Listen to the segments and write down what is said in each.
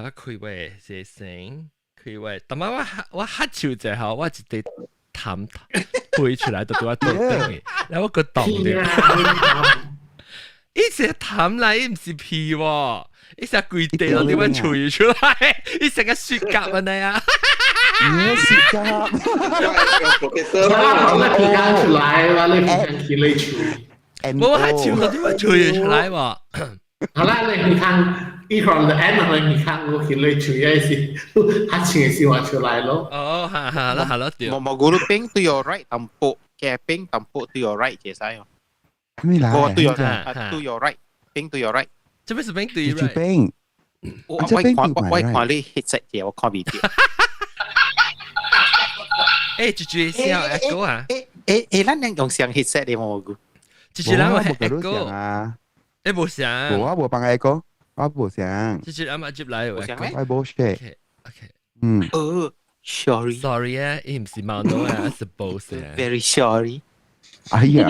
我開話這聲，開話，但係我乞笑者吼，我一滴痰飛出來就對我肚頂嘅，然後我個擋掉。伊是痰來，伊毋是屁喎，伊是規地都點樣吹出來，伊成個雪蛤安尼啊！咩雪蛤？我那皮剛出來，我那皮剛起來吹。我還笑到點樣吹出來喎？好啦，你看，一會兒按你看我起來吹，也是，他清是話出來咯。哦，哈哈啦，好啦，對。毛毛咕嚕冰 to your right 淡薄，嘅冰淡薄 to your right 其實。咩嚟？我 to your to your right，冰 to your right。這邊是冰 to your right。冰。我看你 headset 嘅，我看唔到。誒，住住先 echo 啊！誒，咱兩用上 headset 嘅毛菇。住住咱有 echo 啊！誒，無上。無啊，無幫 echo，我無上。住住啱啱接來有 echo。我無學。 OK。嗯。哦，sorry。 Sorry 啊，伊唔是貓腦啊，是 boss 啊。 Very sorry。哎呀。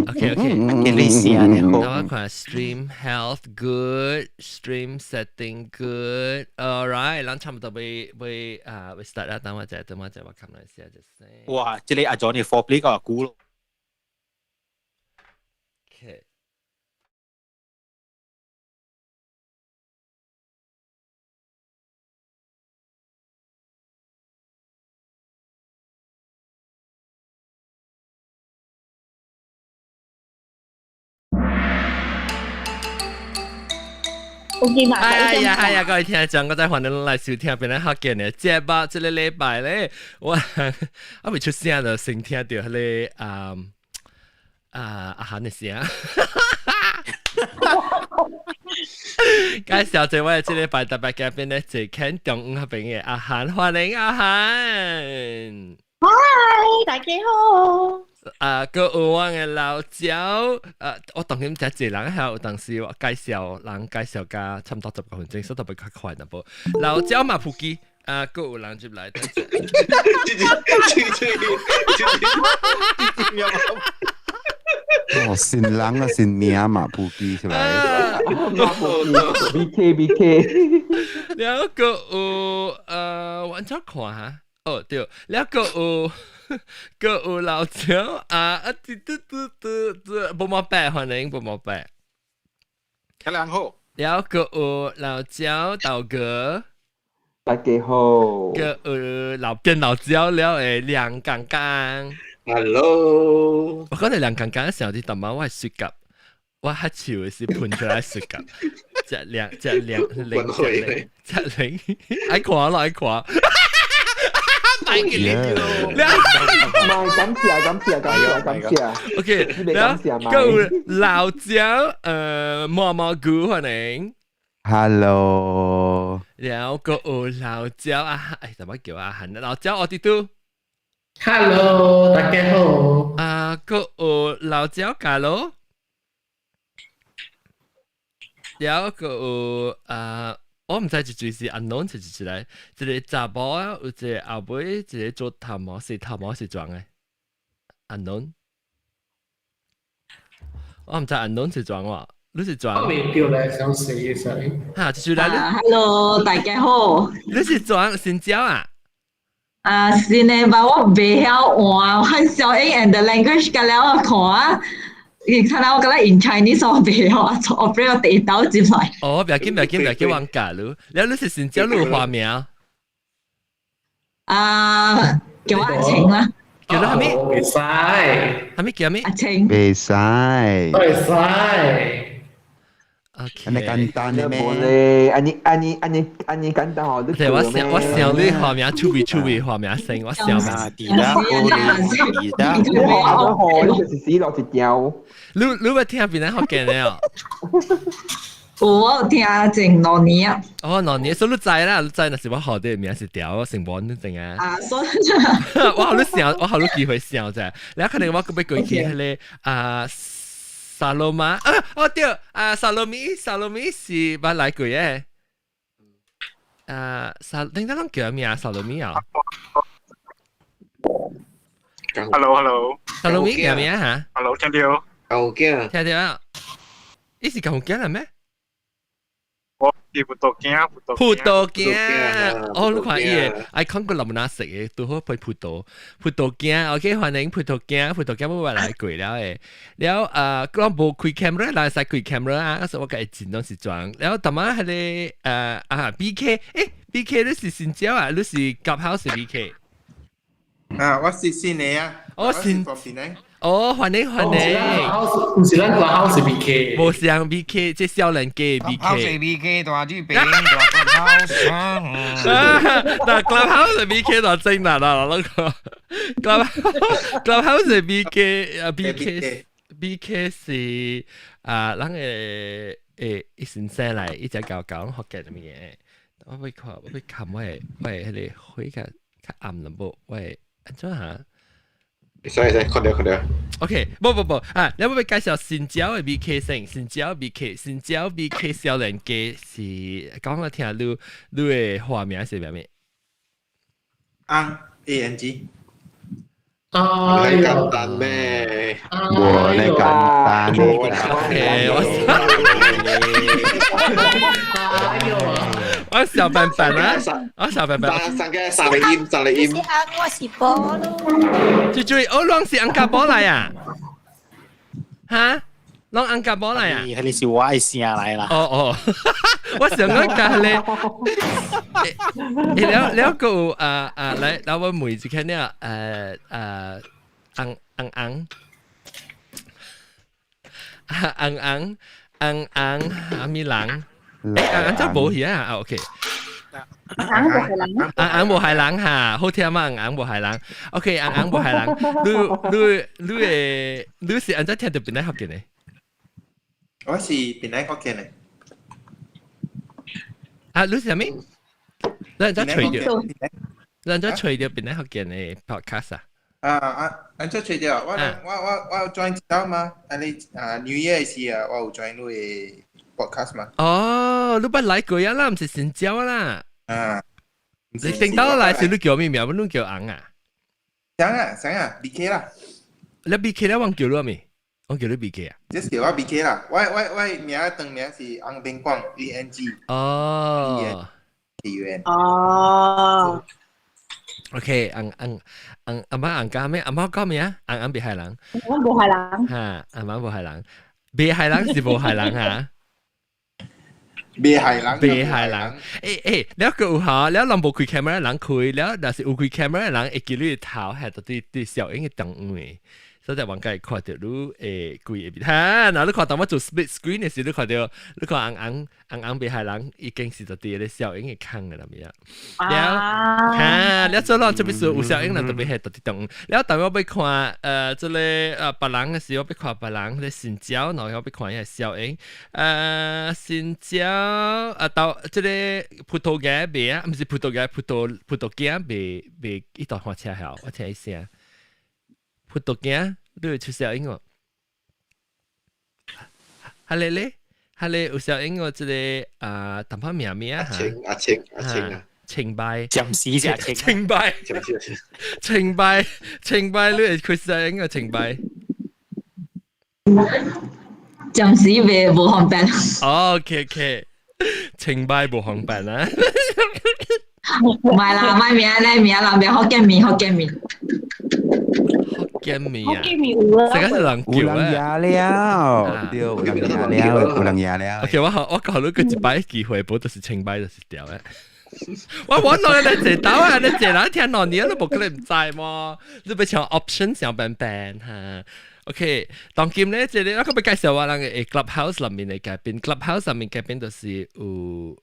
OK OK，你試下你好。等我看 stream health good, stream setting good. All right，咱差不多欲欲啊欲 start 啦。等我者，等我者，我看來試下就先。哇！這個阿 Johnny four play 個估咯。 OK。哎呀哎呀！各位聽眾，我再歡迎來收聽邊個福建的節目。這個禮拜咧，我還未出聲就先聽到彼個啊啊阿韓的聲。介紹這位這禮拜特別嘉賓咧，是肯中午嗰邊的阿韓，歡迎阿韓。嗨，大家好。啊，閣有我的老趙，啊，我當然毋知濟人曉，有當時我介紹人介紹甲差毋多10個分鐘，所以特別較快淡薄。老趙嘛普及，啊，閣有人入來。哦，新人啊，新名嘛，普及是咪？ B K B K。了閣有，我按怎看哈？哦對，了閣有。閣有老趙啊啊！嘟嘟嘟嘟嘟，無毛白歡迎無毛白。大家好。了閣有老趙豆哥。大家好。閣有老變老趙了的梁剛剛。 Hello。我講到梁剛剛時候，你淡薄我係雪蛤，我乞笑的時噴出來雪蛤，隻兩隻兩零隻零隻零，愛看咯愛看。買給你，唔係感謝感謝感謝感謝。 OK，然後夠老蔣，毛毛菇歡迎。 Hello。然後夠老蔣啊，哎，怎麼叫阿韓？老蔣我哋都。 Hello，大家好。啊，夠老蔣加咯。然後夠啊。我毋知一就是按儂是一個，一個查某啊，有一個後尾一個做頭毛是頭毛是怎的？按儂，我毋知按儂是怎喎，你是怎？我未掉來想死嘅。哈，就是來。 Hello，大家好。你是怎新椒啊？啊，是呢，但我袂曉換，我小英 and the language 甲了我看啊。你睇下我覺得 in Chinese 我袂曉，我俾我地道入來。哦，不要緊，不要緊，不要緊，我教你。了，你是新椒，你有花名？啊，叫我阿晴啦。叫你啥物？袂使。啥物叫啥物？阿晴。袂使。袂使。 OK。按呢簡單的咩？無咧，按呢按呢按呢按呢簡單哦。對，我想我想你花名出味出味花名聲，我想嘛。地啦，地啦，你學都學，你就是死落一條。你你捌聽邊個福建的哦？有，我有聽前2年啊。哦，兩年，所以你知啦，你知若是我學的名是條成本你知啊？啊，所以我好你想，我好你機會想者，你可能我閣欲過去彼個啊。薩羅馬啊，哦對，啊薩羅米，薩羅米是捌來過的。啊，薩，頂下攏叫咩啊？薩羅米啊？Hello，Hello。薩羅米叫咩啊？嚇？Hello，聽到？舊鏡。聽到啊？伊是舊鏡啦咩？我是葡萄鏡，葡萄葡萄鏡，哦，你看伊個 icon 個林那色嘅，拄好配葡萄，葡萄鏡，OK，歡迎葡萄鏡，葡萄鏡冇來過了嘅，了啊，講無開 camera，來使開 camera 啊，所以我共伊盡量是裝，了淡仔彼个啊 BK，BK 你是新椒啊，你是 Clubhouse BK？啊，我是新的啊，哦，新。哦，歡迎歡迎。毋是咱 Clubhouse BK，無像 BK，這少年家 BK。 House BK 大水平大 Clubhouse。嗱，Clubhouse BK 就真啦啦，那個 Clubhouse BK 啊 BK BK 是啊，咱個一先生來一直教教學嘅物嘢。我欲看，我欲看我的彼个火較較暗淡薄，我的按怎哈？使使，看著看著。 OK，無無無啊！你要不要介紹新椒的 BK 先？新椒 BK，新椒 BK 少年家是講我聽你你的花名是啥物？安 A N G。哎簡單咩？無呢簡單。 OK，我小笨笨啊！我小笨笨。三個三個音，三個音。是啊，我是波咯。最最，哦，攏是紅家寶來啊？哈？攏紅家寶來啊？彼個是我的聲來啦。哦哦，我想講講咧，了了個啊啊，來，來我問一下你啊，紅紅紅，紅紅紅紅，啥物人？紅紅這無去啊？OK。紅無係人，紅紅無係人哈，好聽嘛？紅紅無係人，OK，紅紅無係人。你你你的你是按怎聽著檳榔福建的？我是檳榔福建的。啊，你是啥物？你按怎揣著？你按怎揣著檳榔福建的 podcast 啊？啊啊，按怎揣著？我我我我有 join 一道嘛？啊你啊 New Year 時啊，我有 join 你的 podcast 嘛？哦，你捌來過啊啦，毋是新椒啦。啊！你頂到來時你叫咩名？你叫紅啊？啥啊啥啊？BK 啦。你 BK 咧，我叫你咩？我叫你 BK 啊？這是叫我 BK 啦。我我我名長名是紅邊廣 E N G。哦。 E N。哦。 OK，紅紅紅阿媽紅家咩？阿媽講咩啊？紅紅別係人。我無係人。哈，阿媽無係人，別係人是無係人哈。別係人，別係人。了個有哈，了人無開 camera 人開，了若是有開 camera 人會記你頭係到對對小英的動嘅。所以網界看著你規個哈，若你看當我做 split screen 的時，你看著你看紅紅紅紅別係人已經是就佇咧小英的空的啦，咪啊。了哈，了做了這邊是有小英人特別係特別動。了當我欲看這个別人的時，我欲看別人咧新椒，然後我欲看彼個小英。新椒啊，到這个葡萄牙袂啊，毋是葡萄牙，葡萄鏡袂袂伊搭看車曉，我聽伊聲。葡萄鏡，你會出小英哦？哈咧咧，哈咧有小英哦，這個啊，淡薄名名阿青阿青阿青啊，清白，暫時只青，清白，清白，清白，你會開小英啊？清白，暫時未無方便。哦，OK OK，清白無方便啊。唔係啦，咪名咧名啦，名福建麵，福建麵。福建麵啊！福建麵有啊，這個是人有叫人贏了，對，有人贏了，有人贏了。 OK，我我考慮過一擺機會，無就是清白就是掉的。我揾到你坐到啊！你坐人聽兩年你無可能毋知麼？你欲像 option 上笨笨哈。OK，當今咧，這个我閣欲介紹我人的 Clubhouse 內面的嘉賓，Clubhouse 內面嘉賓就是有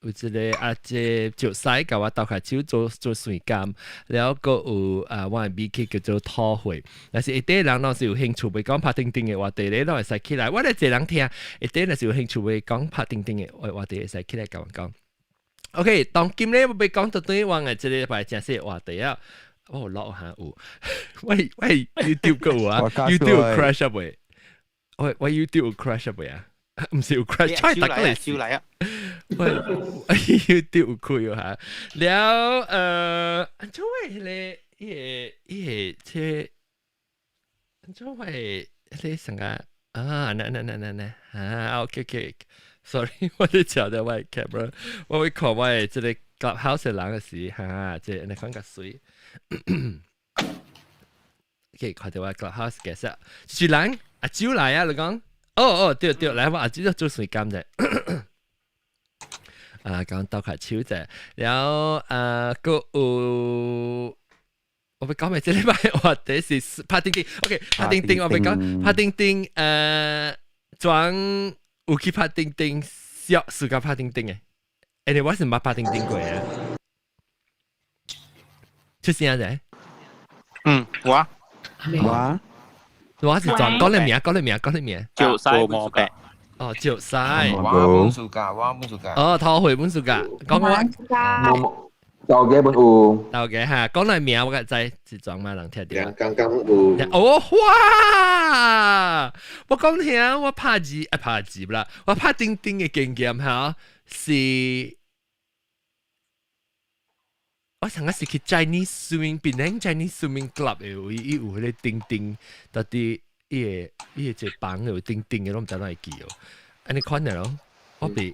有一个啊，這石西共我鬥下手做做算監，了閣有啊，我的 BK 叫做土會。若是下底人若是有興趣欲講拍叮叮的話題咧，攏會使起來。我咧濟人聽，下底若是有興趣欲講拍叮叮的話題，會使起來共我講。OK，當今咧我欲講到對我的這禮拜正式話題啊，我有落下有，喂喂，YouTube 閣有啊，YouTube crash 啊未？我我 YouTube crash 啊未啊？毋是有 crash，出來逐個招來啊！喂，YouTube 有開哈，了按怎會彼個彼个彼個這按怎會彼個啥個啊？那那那那那啊，OK OK， ，sorry，我咧照著我 camera，我會看我的這个 clubhouse 的人的時，哈，這個按呢款較媠。OK，看著我 clubhouse 嘅時，是人阿蕉來啊，你講，哦哦，對對，來我阿蕉做水監者。啊，講鬥下手者，然後啊，閣有。我欲講咩？這禮拜話題是拍叮叮，OK，拍叮叮，我欲講拍叮叮，裝有去拍叮叮，小暑假拍叮叮的，欸，我是毋捌拍叮叮過啊。出聲者？嗯，我我我是裝講你名，講你名，講你名。趙西無毛哦，趙西。我本暑假，我本暑假。哦，頭回本暑假，講我。豆嘅本有，豆嘅哈，講來名我個知是裝嘛人聽著。剛剛有。哦哇！我講聽我拍字啊拍字啦，我拍叮叮嘅經驗哈是，我上個是去 Chinese swimming，檳城 Chinese swimming club 的有伊有彼个叮叮，到底伊个伊个一個房有叮叮的，攏毋知哪會記哦。按呢款的咯，我袂。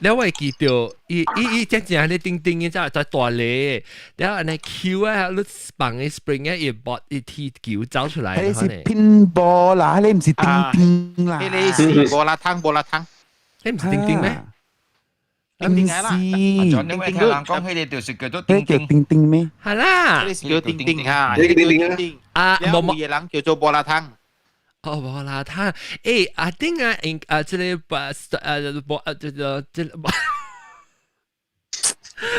了我會記著，伊伊伊真正咧叮叮的，才在大咧，了按呢球啊，你放个 spring 啊，伊搏伊踢球走出來。彼是 pinball 啦，彼毋是叮叮啦。彼个是無辣湯，無辣湯。彼毋是叮叮咩？叮叮啦。叮叮，聽人講，彼个就是叫做叮叮。叮叮咩？係啦，彼个是叫叮叮哈。彼个叮叮啊。啊，無無，有个人叫做無辣湯。哦，無啦，他，欸，阿丁啊，應啊，這个把，無啊，這個這個，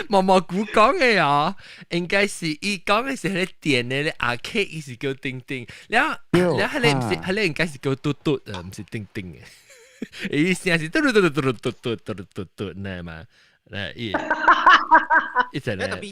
毛毛菇講的哦，應該是伊講的是彼个電的咧，阿 K 伊是叫叮叮，了了，彼个毋是，彼个應該是叫嘟嘟的，毋是叮叮的，伊聲是嘟嘟嘟嘟嘟嘟嘟嘟嘟嘟呢嘛，來伊，一陣咧，特別伊伊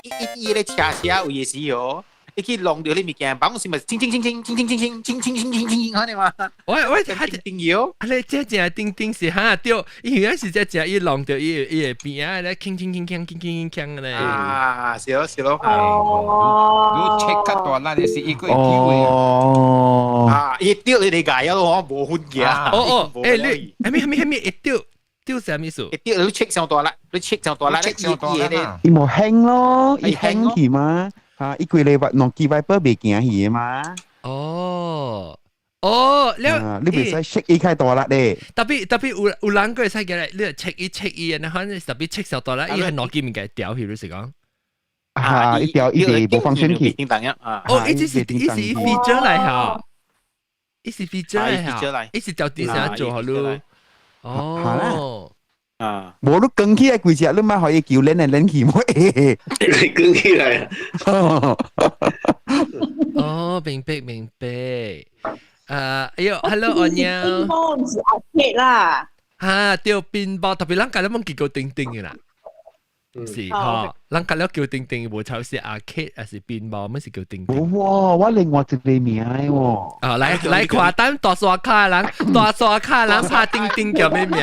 伊伊伊咧車車有的時哦。你去弄著你物件，辦公室咪清清清清清清清清清清清清清，安呢嘛？我我叮叮搖，啊！你這正叮叮是哈對，伊原來是這正伊弄著伊伊個邊仔咧，輕輕輕輕輕輕輕咧。啊，是咯是咯。哦。你切較大力的是伊個會機會哦。啊，伊掉你哋解咯，無分嘅。哦哦，欸你，啥物啥物啥物會掉掉啥物意思？會掉你切上大力，你切上大力，你切伊咧。伊無輕咯，伊輕去嘛。啊！伊規个諾基 Viper 袂行去的嘛？哦哦，了你袂使 shake 伊較大力咧。特別特別有有人閣會使過來，你切伊切伊，然後特別切小大力，伊係諾基物件掉去，你是講？啊！伊掉伊袂無方向去。哦，伊這是伊是 feature 來嚇，伊是 feature 來嚇，伊是掉地上做好咯。哦。啊！無你捲起來規隻，你莫予伊球連來連去，莫會捲起來。哦，明白明白。哎喲，Hello，阿娘。乒乓是阿鐵啦。哈，對，乒乓特別咱家咧攏叫叮叮的啦。是吼，咱家咧叫叮叮，無錯是阿鐵，還是乒乓，乜是叫叮叮？無，我另外一個名喎。啊，來來看，等大沙卡人，大沙卡人拍叮叮叫咩名？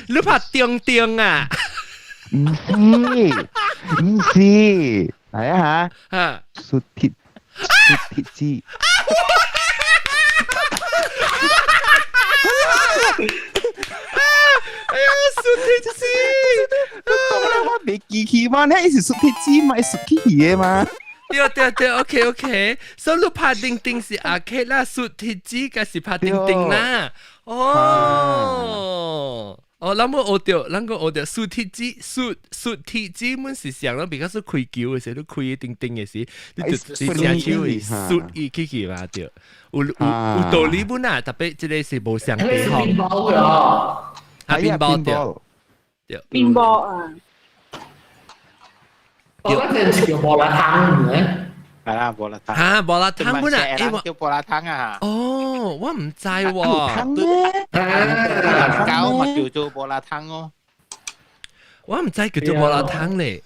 你拍叮叮啊？毋是，毋是，來啊哈！蘇鐵蘇鐵子。哎呀，蘇鐵子！你講咧，我袂記起嘛？你是蘇鐵子嘛？是蘇鐵的嘛？對對對，OK OK。所以你拍叮叮是阿 K 啦，蘇鐵子個是拍叮叮啦。哦哦，咱們學著，咱個學著蘇鐵子，蘇蘇鐵子，阮是上咯，比較是開球的時，你開叮叮的時，你就直接手會輸伊起去嘛對。有有有道理本啊，特別這个是無相對方。啊，冰包對，對。冰包啊。我嗰陣叫無辣湯嘅。係啦，無辣湯。嚇，無辣湯本啊，叫無辣湯啊。哦，我毋知喎。湯咩？狗嘛叫做無辣湯哦。我毋知叫做無辣湯咧。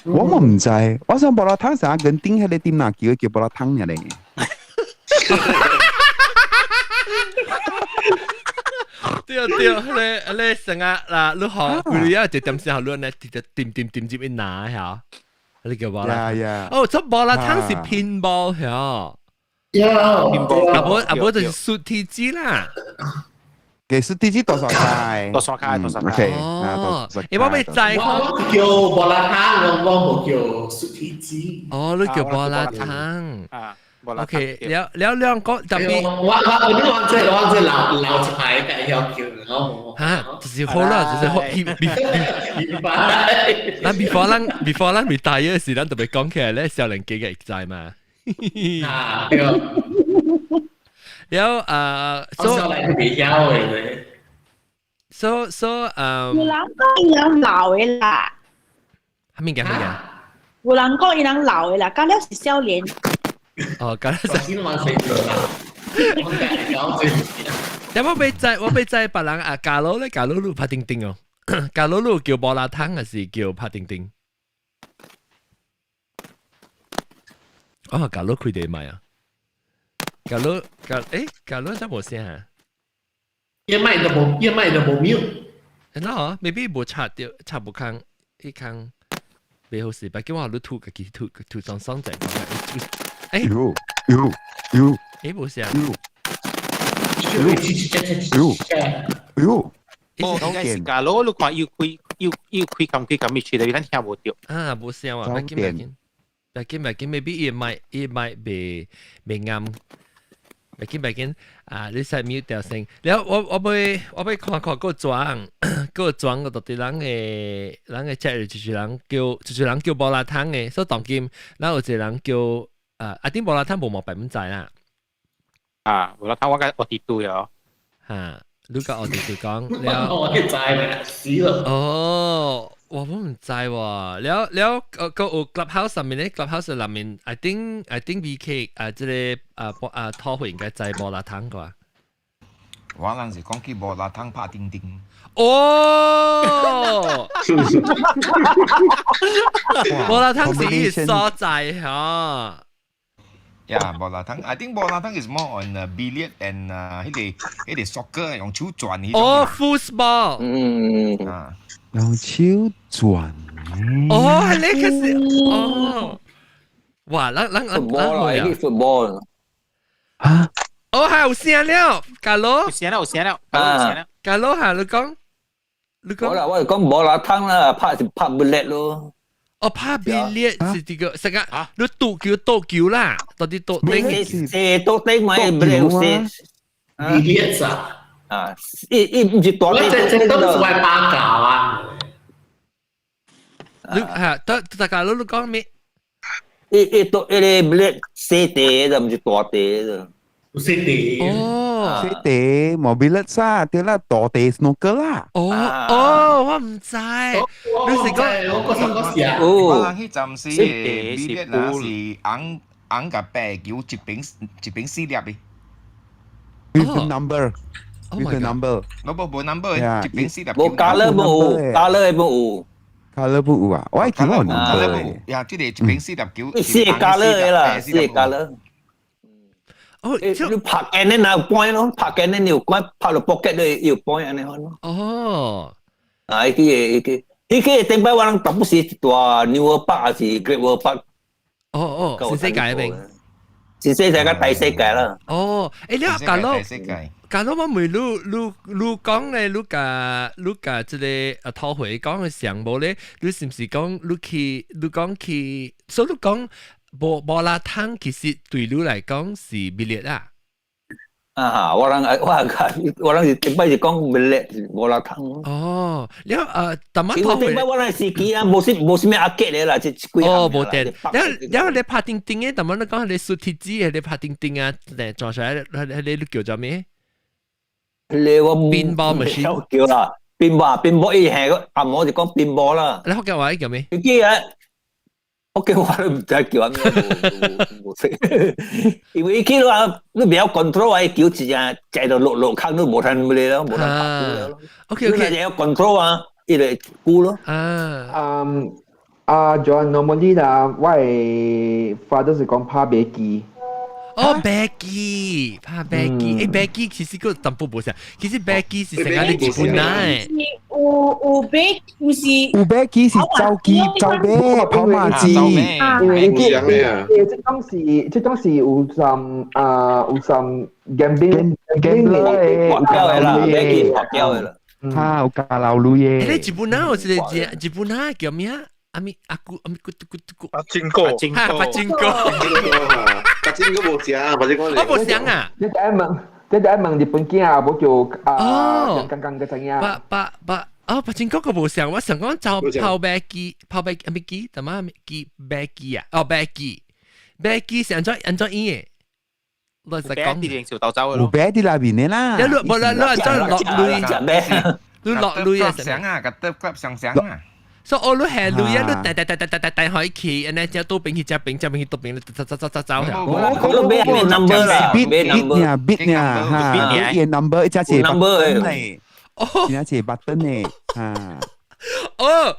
我嘛毋知，我想無辣湯啥跟頂彼个點哪叫叫無辣湯爾咧。對對，彼个彼个成啊嗱，你學佢哋一點時候你咧直接點點點接一拿嚇。你叫無辣湯？哦，這無辣湯是拼波嚇。阿伯阿伯就是雪鐵子啦。其實鐵子多少塊？多少塊？多少塊？ OK，哦，欸，我欲知我叫無辣湯，我無叫雪鐵子。哦，你叫無辣湯。啊，OK，了了兩個特別。我這老一排嘅要叫，我嚇，就是好啦，就是好。咱 before 咱 before 咱 retire 時，咱特別講起來咧，少年家嘅會知嘛。啊，對。了啊，所以來袂曉的咧。 So 有人講伊人老的啦。啥物件啥物件？有人講伊人老的啦，甲了是少年。哦，甲了是。但我欲知別人啊，假如咧，假如你拍叮叮哦，假如你叫無辣湯還是叫拍叮叮？哦，假如開地賣啊？假如假誒，假如真無聲啊？一麥都無秒。那哦，maybe 無插著，插無空，彼空袂好勢，別叫我你吐家己吐吐裝爽者。欸，喲喲喲，欸無聲。喲喲喲，哦，應該是假如你看又開又又開咁開咁咪吹，咱聽無著。啊，無聲啊，別緊別緊，別緊別緊，maybe 伊麥袂袂啱。別緊別緊，啊！你使 mute 掉聲。了，我欲看看個裝，個裝個到底人的 chat 就是人叫無辣湯的，所以當今咱有一個人叫啊，阿頂無辣湯無毛百分知啦。啊，無辣湯我佮我佇對哦。哈，你佮我佇對講了。我知咧，死咯。哦，我毋知喎。了了，個有 clubhouse 上面咧，clubhouse 內面，I think VK 啊，這個啊啊拖會應該知無辣湯啩。我人是講起無辣湯拍叮叮。哦，無辣湯是所在嚇。 Yeah，無辣湯，I think 無辣湯 is more on billiard and 彼個 soccer 用手轉彼種。哦，football。嗯。啊。用手轉。哦，係你其實哦，哇，咱咱咱 football 啦，football。嚇？哦，係有聲了，假如有聲了，有聲了，有聲了。假如嚇你講，你講。好啦，我係講無辣湯啦，拍是拍 billiard 咯。哦，拍 billiard 是這個，成個你賭球賭球啦，到底賭頂？是賭頂咪 billiard 是。 billiard 啊？啊，伊伊毋是大我這都是外八搞啊。你嚇，得大家你講咩？伊伊賭伊個 billiard 細地就毋是大地就。細地。哦，細地無 billiard 啊，對啦，大地 snooker 啦。哦哦，我毋知。你是講我嗰時嗰時啊。我人彼陣時的 billiard 啊是紅紅佮白球一邊一邊四粒的。 With the number. With the number. 無無無 number，一邊四粒。無 colour 無，colour 無。 colour 無有啊，我記我有 number。呀，這個一邊四粒球。四個 colour 的啦，四個 colour。哦，你拍緊你若有 point 咯，拍緊你有 point，拍落 pocket 你有 point 按呢款咯。哦，啊，彼個彼個，彼個頂擺我人逐不時蹛 New World Park 還是 Great World Park。哦哦，新世界邊。新世界佮大世界啦。哦，欸，你假如假如我問你，你你講咧，你佮這個啊討會講的項目咧，你是毋是講你去，你講去，所以你講無無辣湯其實對你來講是 billiard 啊？啊，我人我我人是頂擺是講 billiard 無辣湯。哦，了啊，淡仔因為頂擺我人時期啊，無啥物 arcade 的啦，這幾哦，無電。了了，你拍叮叮的，淡仔你講你雪鐵子，你拍叮叮啊，嚟撞出來，你叫做咩？你我 pinball machine 叫啦，pinball pinball 伊係個阿毛就講 pinball 啦。你福建話叫咩？你記啊？福建話都毋知叫啥物，無識。因為伊去話你袂曉 control 啊，球一隻載到落落空都無通乜咯，無通拍咯。 OK。你若曉 control 啊，伊就會久咯。啊。嗯，阿 John normally 啦，我的 father 是講拍白機。哦，白機，拍白機，欸，白機其實閣淡薄無像，其實白機是成個你日本人。有有有買，毋是有馬機是走機走馬跑馬機，因為因為這當時這當時有some啊有 some gambling gambler 博繳的啦，馬機博繳的啦。哈，有加流淚你嘅。日本啊，有一個日本啊叫咩啊？阿咪阿姑阿咪咕咕咕柏金哥，哈，柏金哥，柏金哥無食，柏金哥我無想啊。你第一問，你第一問日本囝啊，無叫啊，剛剛嘅怎樣？八八八，哦，柏金哥個無想，我想講就跑馬機，跑馬阿咪機，怎麼機馬機啊？哦，馬機，馬機是按怎按怎演的？我實講，啲小豆走有馬佇內面的啦。你你無啦，你按怎落鐳？你落鐳啊？上啊，個得 club 上上啊。所以我你係鐳啊，你帶帶帶帶帶帶帶開去，安尼只倒邊去，只邊只邊去倒邊，走走走走走。我都買咩 number 啦，bit bit 呢，bit 呢，哈，伊 number 一隻 number 呢，一隻 button 呢，哈。哦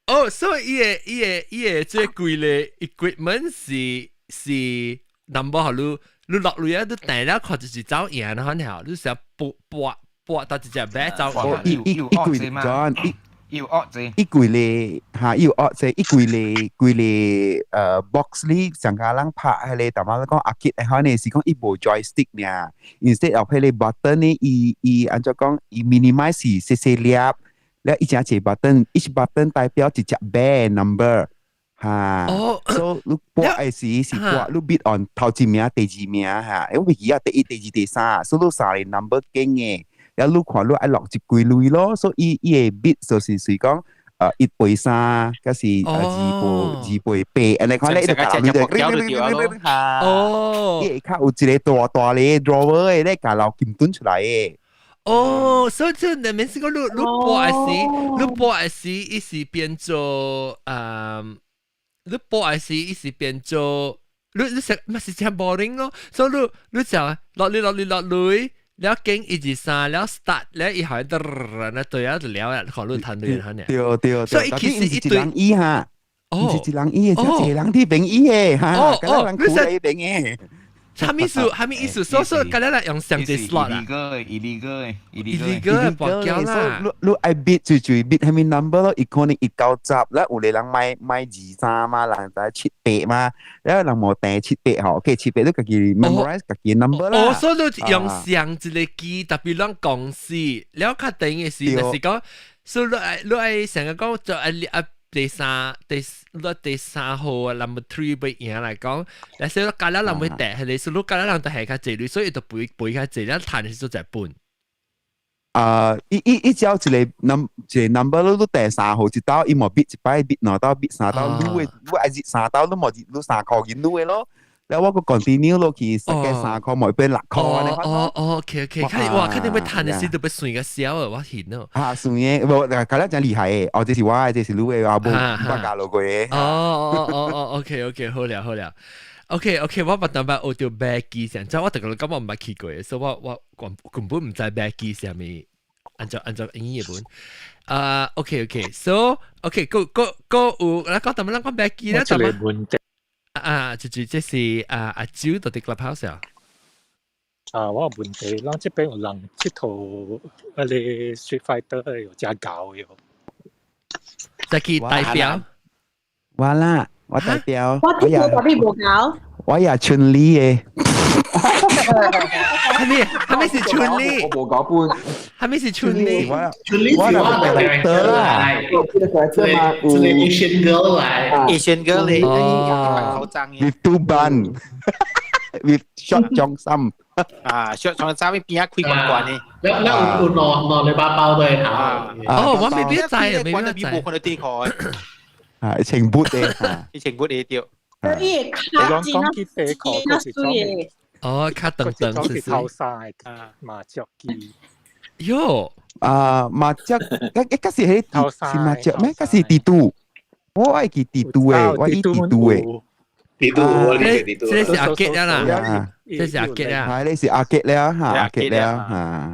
哦，所以伊個伊個伊個這規個 equipment 是是 number 予你，你落鐳啊，你帶了看就是走贏啦，可能你成撥撥撥到一隻馬走。一一一規個一。要惡字，伊規個哈，伊有惡字，伊規個規個box 裡上家人拍彼個，淡仔講阿杰可能是講伊無 joystick 爾，instead of 彼個 button 呢，伊伊按怎講，伊 minimize 是細細粒，了伊只一個 button，each button 代表一隻馬 number，哈，所以你撥的時是撥你 bid on 頭一名、第二名哈，我袂記啊，第一、第二、第三，所以你三個 number 揀的。了你看你愛落一幾鐳咯，所以伊伊個 bid 就是是講，一倍三，抑是二倍二倍八，按呢看咧，伊就共鐳就哈。哦，伊下跤有一個大大个 drawer 的咧，共留金盾出來的。哦，所以這那邊是講你你播的時，你播的時，伊是變做你播的時，伊是變做你你食咪是真 boring 咯，所以你你就落鐳落鐳落鐳。了經一二三，了 start，了以後得那對啊，就了啊，可能談對可能。對對對，所以其實一堆人伊哈，毋是一人伊的，一個人佇邊伊的哈，哦，人苦佇邊的。啥物意思？啥物意思？所以所以，今日來用上隻 slot 啊。 illegal ，illegal 博繳啦。你你愛 bid 就就 bid 啥物 number 咯，伊可能一到十，啦有個人買買二三嘛，人知七八嘛，了人無訂七八吼，OK 七八你家己 memorize 家己 number 啦。哦，所以你用上一個機，特別咱公司，了較定的是，就是講，所以你愛你愛成日講就愛啊。第三第你第三號啊，number three 被贏來講，但是加了人會掟，係你所以加了人就係較濟鐳，所以就背背較濟，咱賺的時陣就本。啊！伊伊伊只要一個 num 一個 number 你你第三號一道，伊無 bid 一擺 bid 兩道 bid 三道，你會你愛入三道，你無入你三箍銀你的咯。了我閣 continue 落去，十個三箍無變六箍按呢。哦哦，OK OK，看哇，肯定欲趁的時都欲算個小啊，我見咯。啊，算的，無，感覺真厲害的。哦，這是我的，這是你的，啊，無捌教落過的。哦哦哦哦，OK OK，好了好了。OK OK，我捌淡薄學著馬機先，即我逐個感覺毋捌去過，所以我我根根本毋知馬機啥物，按照按照英語本。啊，OK OK，so OK，閣閣閣有，咱講淡薄咱講馬機啦，淡薄。問題啊，就是這是啊阿周到佇 Clubhouse 啊。啊，我有問題，咱這邊有人𨑨迌，彼个 Street Fighter 有遮𠢕的。再去代表。我啦，我代表。我也代表無𠢕。我也春麗的。啥物？啥物是春麗？我無𠢕本。啥物是春麗？春麗是我的得啦，這個嘛，這個 Asian girl 來，Asian girl 嚟，口罩 with two bun with short 長衫。啊，short 長衫邊仔開關關的。แล้วแล้ว有兩兩禮拜包對頭。哦，我未必知，未必知。無看到底褲。啊，穿 boot 的，穿 boot 的對。伊個跤真啊，真啊水的。哦，較長長是頭衫的麻雀機。喲，啊，麻雀，一一嗰時係是麻雀咩？嗰是地圖，我愛記地圖的，我記地圖的。地圖，我記地圖。這是阿杰啦，這是阿杰啦。係，呢是阿杰了，嚇，阿杰了，嚇。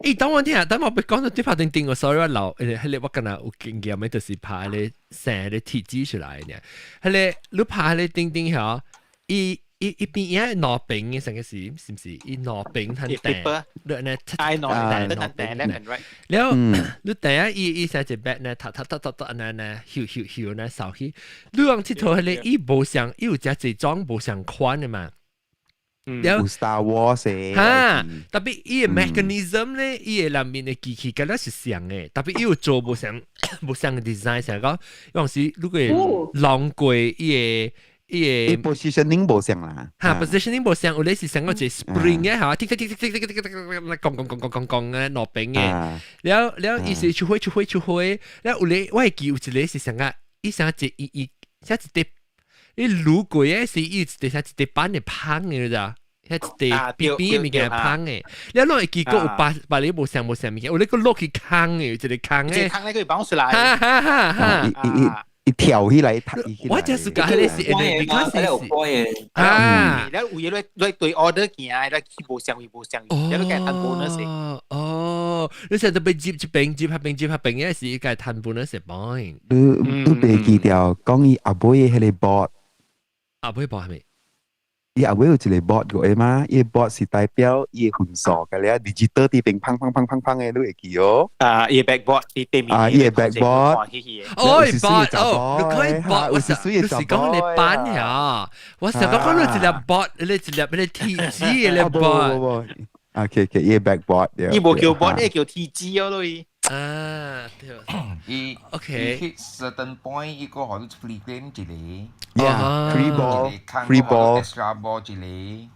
咦，等我聽下，等我欲講到對拍定定，我 sorry 我留，彼個我敢若有經驗的，就是拍彼個生彼個貼紙出來呢。彼個你拍彼個釘釘吼，伊伊伊邊嘢攞柄嘅成個是是唔是？伊攞柄趁掟，你呢？哎，攞掟掟掟 left and right。了，你第一伊伊成一筆呢，突突突突突呢呢，翕翕翕呢掃去。你講佚佗彼個伊無相，伊有誠濟種無相款的嘛。了 Star Wars 哈，特別伊個 mechanism 咧，伊個內面的機器敢若是像的，特別伊有做無相無相的 design，成講有時如果浪過伊個。伊個 positioning 無相啦，哈 positioning 無相，有咧是成個一個 spring 嘅，嚇，剔剔剔剔剔剔剔剔，降降降降降降嘅落柄嘅，了了伊是出火出火出火，了有咧我會記有一個是成個，伊成個一伊伊，像一塊，伊滷過嘅是伊一塊像一塊板嘅香嘅，你知？遐一塊邊邊嘅物件香嘅，了攏會記閣有把把你無相無相物件，有咧閣落去空嘅，一個空嘅，空咧佢綁出來，哈哈哈哈。伊跳起來，我就是講彼個是，因為佢是啊，了有嘢咧，咧對 order 行，咧去無相位無相位，了你該趁 bonus。哦，你成日都被接一邊接下邊接下邊，嘅是該趁 bonus point。你你袂記掉講伊後尾彼個 board，後尾 board 係咪？伊後尾有一個 board 個嘛，伊個 board 是代表伊個分數個咧，digital 佇邊砰砰砰砰砰的，你會記哦？啊，伊個 backboard 佇對面。啊，伊個 backboard。哦，board 哦，你可以 board，我是你是講你板呀？我想講講你一粒 board，你一粒你鐵紙嘅 board。啊，OK OK，伊個 backboard。伊無叫 board，伊叫鐵紙哦，對。啊，對。伊 OK。 hit certain point，伊個予你 free game 一個。 Yeah, free ball, free ball, extra ball 一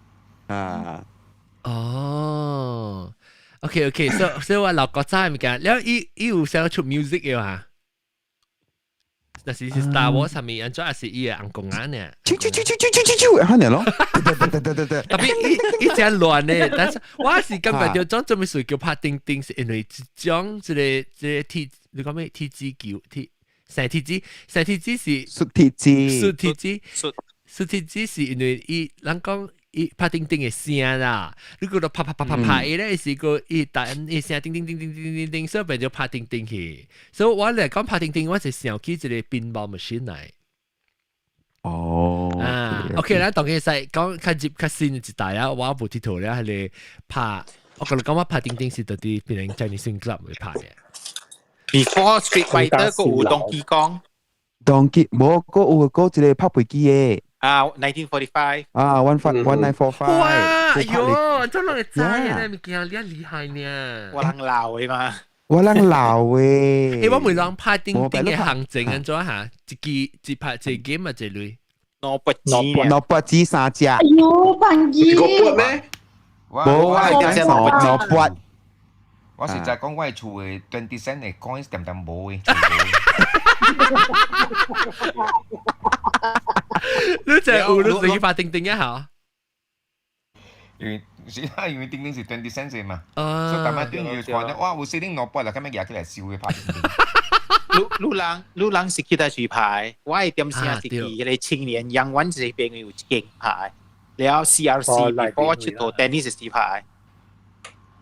個。啊。哦，OK OK，所以我老國仔物件，了伊伊有想出 music 嘅嘛？那是是 Star Wars 上面，按怎也是伊個紅公仔呢？啾啾啾啾啾啾啾，按呢咯。對對對對對。特別伊伊真亂呢，但是我是感覺著種做咩事叫拍叮叮，是因為這種這個這個鐵，你講咩鐵子球鐵？生鐵子，生鐵子是摔鐵子，摔鐵子，摔鐵子是因為伊人講伊拍叮叮的聲啦，你覺得拍拍拍拍拍伊咧是個伊彈伊聲叮叮叮叮叮叮叮，所以變做拍叮叮去。所以我嚟講拍叮叮，我就想起一個 pinball machine 來。哦，啊，OK 啦，當佢使講較入較新一代啊，我無佚佗咧，係個拍，我覺得講我拍叮叮是到佇變成 Chinese Club 會拍嘅。 Before Street Fighter 個有 Donkey Kong， Donkey 無個有個一個拍飛機的。啊，1945。啊，1945。哇，哎喲，這攏會知嘅呢物件，你厲害呢。我人老的嘛。我人老的。欸，我每人拍叮叮的行情按怎嚇？一支一拍一 game 啊，一類。兩百紙。兩百紙三隻。哎喲，半支。個撥咩？無，我係講兩百。我實在講，我的厝的 20 cent 的 coins 點點無的。你就有你自己拍叮叮一下。因為是啊，因為叮叮是 20 cent 嘛，所以大家對住看哇，有四頂兩百啦，咁樣舉起來燒的拍叮叮。你你人你人是去佗處拍，我的點聲是佇彼個青年楊灣這邊有一間拍，了 CRC 我佚佗 tennis 是拍。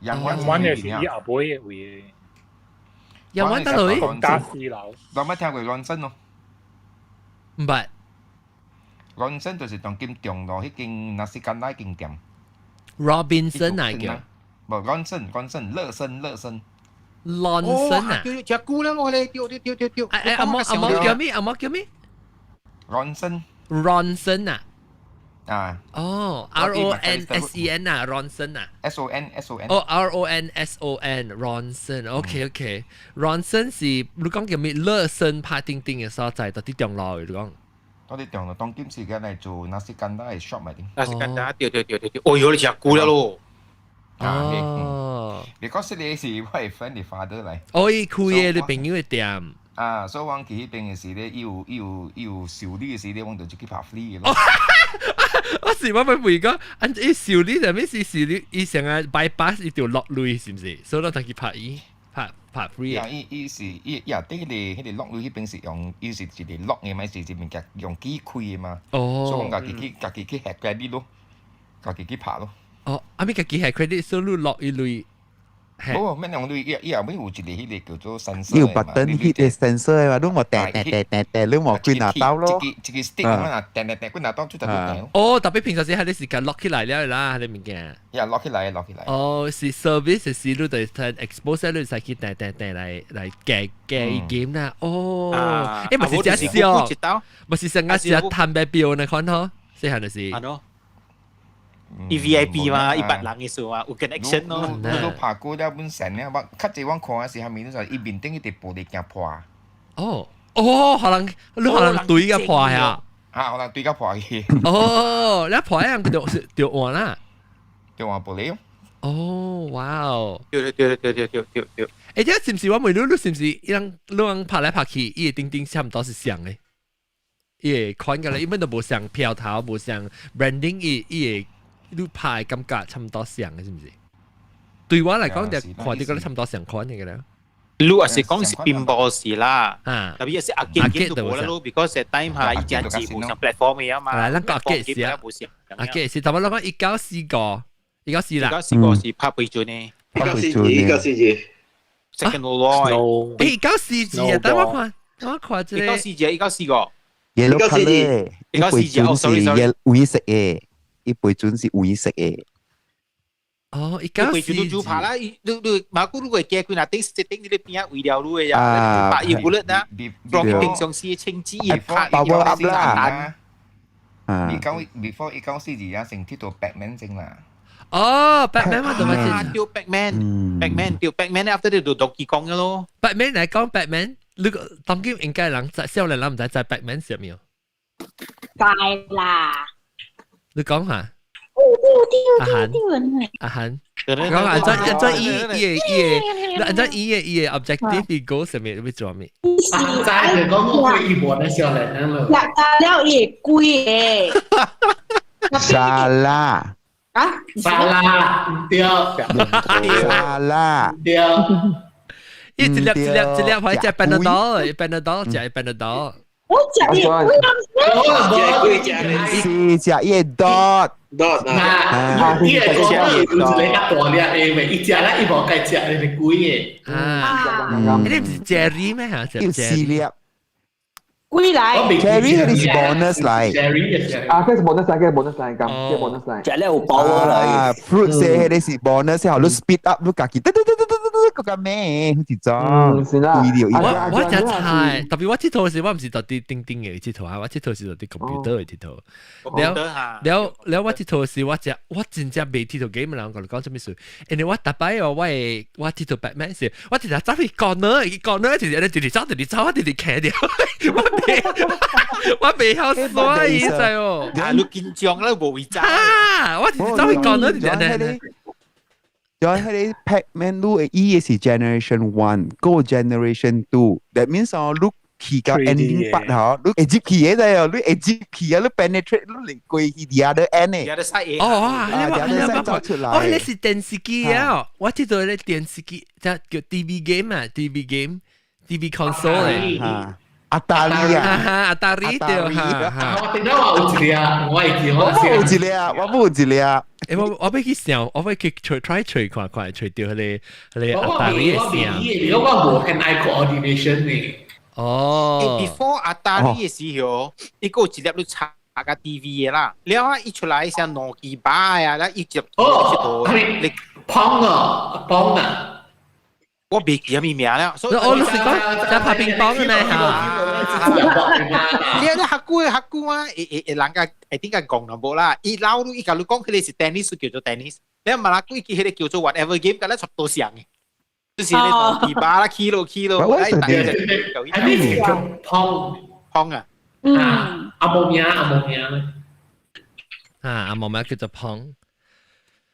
楊灣的是伊後尾的位。楊灣佗位？打四樓。有冇聽過亂身咯？毋捌。亂身就是當今中路彼間 nasi kandar 間店。 Robinson 來叫。無亂身，亂身，樂身，樂身。亂身啊！對，食久了我咧，對對對對對。哎阿毛阿毛叫咩？阿毛叫咩？亂身。 Ronson 啊。啊。哦，R O N S E N 啊，Ronson 啊。 S O N S O N。哦，R O N S O N，Ronson，OK OK，Ronson 是你講叫咩？樂身拍叮叮的所在，到佇中路你講。到佇中路當今時間來做 nasi kandar 的 shop 咪啲。 nasi kandar 對對對對對，哦喲，你食久了咯。哦。 Because 你是我的 friend 的 father 來。哦，伊開的你朋友的店。啊，所以我去彼邊的時咧，伊有伊有伊有修理的時咧，我就去拍 free 咯。我是我咪問講，按伊修理啥物是修理？伊成日 bypass 伊就落淚是毋是？所以我就去拍伊拍拍 free。啊，伊伊是伊伊底彼個彼個落淚彼邊是用，伊是一個落的嘛，是一物件用機開的嘛。哦。所以我家己去家己去 hack credit 咯，家己去拍咯。哦，啊咪家己 hack credit，所以你落伊鐳。無咩人你伊伊後尾有一個彼個叫做 sensor。有 button hit 嘅 sensor 嘛，你冇掟掟掟掟掟，你冇幾拿刀咯。一個一個 stick 咁啊，掟掟掟，幾拿刀就就掟。哦，特別平常時係你時間 lock 起來了啦，你物件。呀，lock 起來，lock 起來。哦，是 service 是你就 expose 你使去掟掟掟來來夾夾 game 啦。哦，誒，唔是只笑，唔是成個是貪白表那款嗬，細漢就是。係咯。伊 VIP 嘛，100人嘅數啊，有 connection 咯。你都拍過了本身咧，我較濟我看的時，下面就伊面頂一塊玻璃鏡破。哦哦，可能你可能對個破呀？啊，可能對個破去。哦，你破樣就就換啦，就換玻璃。哦，哇哦！對對對對對對對。誒，這是唔是我問你，你是唔是伊人你人拍來拍去，伊個頂頂差唔多是像的？伊個款個咧，一般都無像票頭，無像 branding，伊伊個。你拍的感覺差唔多像嘅，是唔是？對我嚟講，就看啲覺得差唔多相款嘅啦。你也是講是 pinball 是啦，啊，特別是阿機機都冇啦咯，because 係 time 下以前是無上 platform 嘅啊嘛。係，咱個阿機是啊，阿機是，特別咱講194個，194啦，194個是拍背準呢，194字，194字，second law。誒，194字啊，等我看，等我看這個。194字，194個。 Yellow colour， 194字，哦，sorry sorry，黃色嘅，伊背準是黃色嘅。哦，伊背準都拍啦，你你馬古如果加幾若頂一頂你邊啊為了你嘅呀，拍伊無力啦，from 平常時清紙伊拍 power up 啦。一九 before 1942啊，成鐵到 Batman 先啦。哦，Batman 我就咪知。對 Batman，Batman 對 Batman after 就 Donkey Kong 嘅咯。 Batman 嚟講 Batman，你個當今應該人少年人毋知知 Batman 是咩？知啦。你講下。阿韓，阿韓，講按怎按怎伊伊個伊個，按怎伊個伊個 objective 伊 goal 啥物，欲做咩？知就講我伊無咧少年人咯。了伊會貴嘅。沙拉。啊？沙拉，毋對。沙拉。對。伊一粒一粒一粒可以食 Panadol，Panadol 食 Panadol。我食伊貴是食伊 dot dot 啊，伊個講伊有一個較大粒的，咪伊食咧伊無該食的是貴的。啊，你毋是 Jerry 咩嚇？要四粒。貴來，Cherry 嗰啲是 bonus 嚟。 Cherry 啊，佢是 bonus 嚟，佢 bonus 嚟，咁佢 bonus 嚟。食了有 power 嚟。 Fruit 些嗰啲是 bonus，後你 speed up 你家己，得得得得得得，個個咩？好似裝。是啦。我我只菜，特別我佚佗時，我毋是佇叮叮的佚佗啊，我佚佗是佇 computer 的佚佗。了了了，我佚佗時，我只我真正袂佚佗 game 人，我講啥物事？因為我逐擺哦，我會我佚佗 Batman 時，我直直走去 corner，伊 corner 就是按呢直直走，直直走，我直直徛著，我袂我袂曉耍伊知哦。啊，你緊張啦，無位走。啊，我直直走去 corner 直直按呢。就係迄個 Pac-Man，你的伊的是 Generation One，個 Generation Two，that means 哦，你去到 ending part 嗬，你會入去的哦，你會入去啊，你 penetrate 你嚟過去 the other end 的。 the other side 哦，啊，the other side 走出來。哦，那是電視機啊！我知道咧電視機，即叫 TV game 啊，TV game，TV console 咧。阿達利啊，阿達利對哈。我聽到話有一個，我會記，我冇一個，我冇一個。誒，我我欲去想，我欲去 try 揣看看，揣著彼個彼個阿達利的聲。我我無 hand-eye coordination 呢。哦。 Before 阿達利的時候，伊閣有一粒你插個 TV 的啦，了啊，伊出來像兩支把呀，了伊接哦，你 Pong 啊，Pong 啊。我袂記啥物名了。我你是講在拍乒乓的咩嚇？你你較久較久啊，會會會人家會點解講就無啦？伊老你伊共你講，彼個是 tennis 叫做 tennis，你馬來鬼記彼個叫做 whatever game，佮咱差不多像的。就是你兩支把啦，起落起落，我哎，大家就啊，你是叫 Pong Pong 啊？嗯，阿無名阿無名。啊，阿無名叫做 Pong。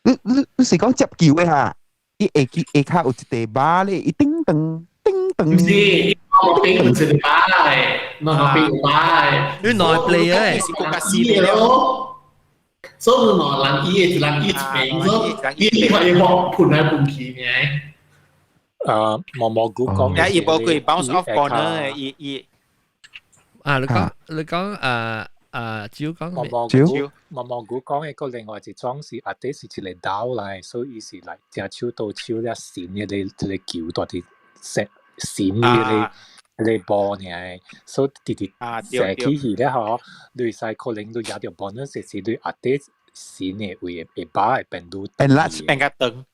你你你是講接球的哈？伊下記下跤有一塊把咧，伊叮當叮當。毋是，伊無邊有一個把的，兩邊有把的。你兩 player 是國家四個咯。所以兩人伊的一人伊一邊，所以伊伊會噴來噴去呢。啊，毛毛菇講，啊，伊無佢 bounce off corner 伊伊。啊，你講你講啊。啊，只要講毛毛菇毛毛菇講嘅個另外一種是阿底是一個島來，所以伊是來正手到手了閃嘅個一個球大啲閃閃嘅個個波爾，所以直直射起去咧吼，你使可能你贏到 bonus 是你阿底閃嘅位會把會變愈 enlarge 變較長。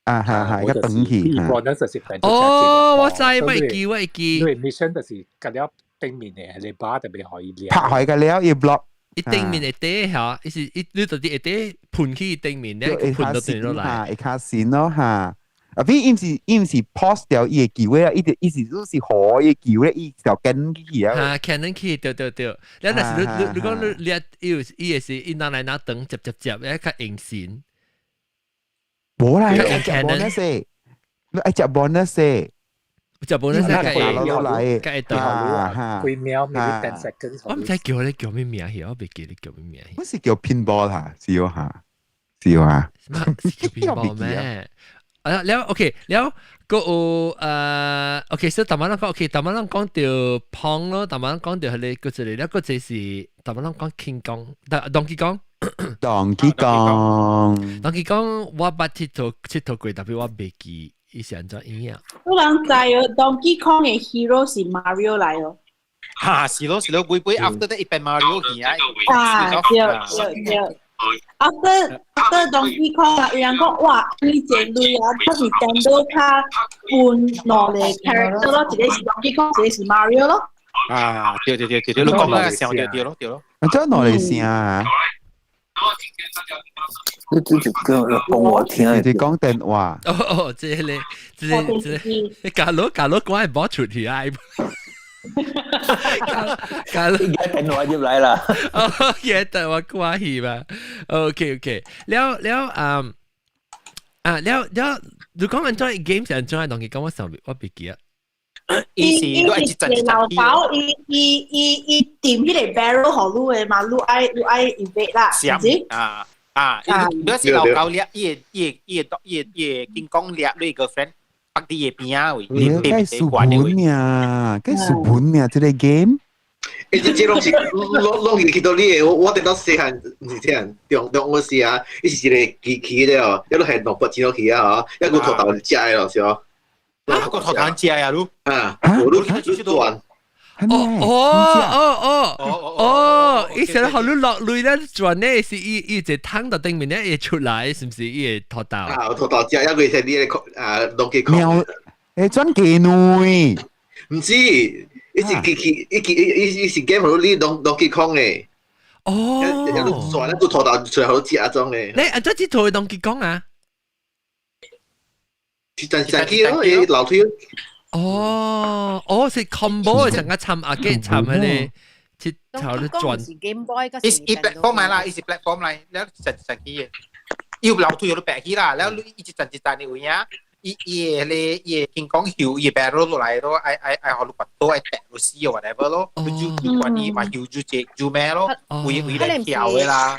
啊哈哈，個長去。 bonus 是變哦，我知，我會記，我會記。你 mission 就是隔了頂面嘅，你把特別可以拍開個了，伊 block。伊頂面會底嚇，伊是伊你到底會底盤去頂面咧，盤到轉落來。會較線咯嚇。啊，比伊毋是 pause 掉伊個機會啊，伊就伊是都是河伊個機會，伊就跟去啊。嚇，可能去對對對。你若是你你你講你你伊有伊會是伊拿來拿長接接接，一較用線。無啦，愛食 bonus，你愛食 bonus。食 bonus 計落來，計到嚇，幾秒 maybe 10 seconds。我毋知叫你叫咩名去，我袂記你叫咩名。我是叫 pinball 嚇，是哦嚇，是哦嚇。是叫 pinball 咩？啊，了 OK，了個有OK，所以逐擺咱講 OK，逐擺咱講到 Pong 咯，逐擺咱講到彼個個一個，了個一個是逐擺咱講 King Kong，但 Donkey Kong。 Donkey Kong。 Donkey Kong，我捌𨑨迌𨑨迌過，但係我袂記伊是按怎樣。有人知哦，Donkey Kong 嘅 hero 是 Mario 來哦。哈，是咯是咯，會會 after that 伊變 Mario 去啊。啊，對對對。After Donkey Kong 啊，有人講哇，伊這類啊，他是 Nintendo 較分兩個 character 咯，一個是 Donkey Kong，一個是 Mario 咯。啊，對對對對對，你講那個想對對咯對咯。啊，這哪裡聲啊？你這就講我聽，你講電話。哦哦，這個這個這個，假如假如講係冇出去啊！假如而家電話入來啦。哦，而家電話掛去嘛？OK OK，了了嗯啊了了，你講按怎 game 是按怎東西？講我上我袂記啊。伊是伊是老頭，伊伊伊伊掂彼個 barrel 予你的嘛，你愛你愛 evade 啦，是毋是？啊啊！如果是老狗掠，伊會伊會伊會伊會伊會金剛掠你個 friend 北佇伊邊仔位，你該書本呀，該書本呀，這個 game。欸，這這攏是攏攏是去到你的，我我等到細漢，毋是細漢，中中學時啊，伊是一個機器了，一路係兩筆錢落去啊，嗬，一個塗豆食的咯，是哦。啊，個塗豆食啊，你啊，我你你轉。哦哦哦哦哦！伊成日予你落淚咧轉咧，是伊伊一個桶到頂面咧會出來，是毋是？伊會塗豆。啊，塗豆食，一個是你的啊，農機喵，會轉機內。毋是，伊是機器，伊機伊伊是 game 予你農農機控的。哦。一路轉，一個塗豆出來予你食種的。你按怎這套 Donkey Kong 啊？是真真機咯，伊樓梯。哦，哦是 combo 成個參啊，嘅參彼個，這頭咧轉。是 Game Boy 伊是伊 platform 來啦，伊是 platform 來，了實實機的，伊有樓梯有白起啦，了你一陣一陣的位啊，伊伊個咧伊個金剛睺伊 barrel 落來咯，愛愛愛予你拔刀愛掟落死 whatever 咯，你就你管伊嘛睺就這就咩咯，位位來跳的啦，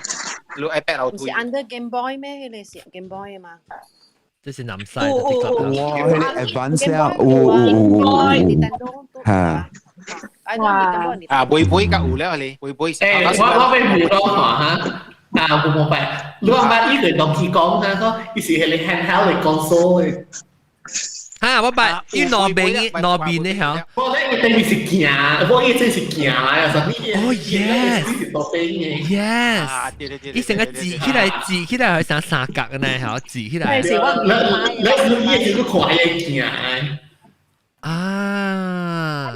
你愛白樓梯。是 under Game Boy 咩？彼個是 Game Boy 嘛？這是南西的哇，彼個 advance 啊，有有有有，嚇。啊，會會較有了咧，會會。欸，我我欲問講哈，啊，無無拜，你捌伊個 Donkey Kong 哈，講伊是彼個 handheld 的 console 的。哈，我捌，伊兩邊兩邊的嚇。我咧伊等於是行，我伊這是行來啊，啥物？哦，yes。yes。伊成個折起來，折起來係成三角嘅呢，嚇，折起來。你你你伊是看伊行。啊！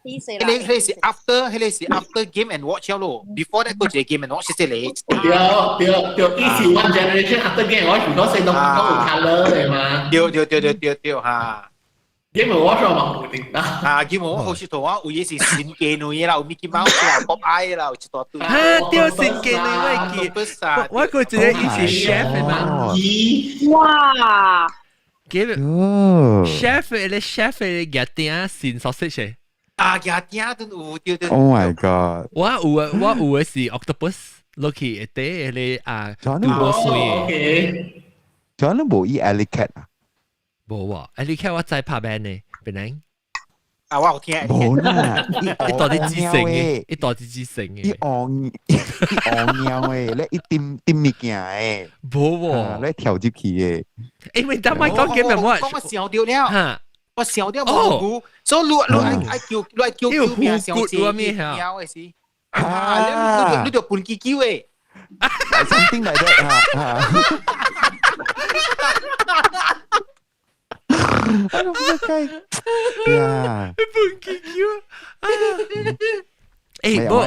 彼個彼個是 after，彼個是 after Game and Watch 咯，before that 個一個 Game and Watch 是這個。對對對，伊是 one generation after Game and Watch，如果是攏攏有 color 的嘛。對對對對對對哈。 Game and Watch 我嘛有定啦。啊，Game and Watch 好似同我有嘢是神奇女啦，有 Mickey Mouse 啦，Pop Eye 啦，有一大堆。哈，對，神奇女我記。我個一個伊是 chef 的嘛。哇！記 chef 的 chef 的夾鼎新 sausage。啊，夾鼎都有對對。 Oh my god！我有啊，我有的是 octopus 落去下底彼個啊，拄無水。仲有無伊 Alley Cat 啊？無喎，Alley Cat 我知拍邊呢，邊能？啊，我有聽。無啦，伊大啲知性嘅，伊大啲知性嘅。伊戇伊戇貓嘅，咧伊掂掂物件嘅，無喎，咧跳入去嘅。因為等我講嘅咪我講我想到了，我想到蘑菇，所以你你愛愛叫你愛叫叫名小姐貓嘅是，啊，你你就半機叫嘅。 Something like that 啊。呀！半機叫啊！誒，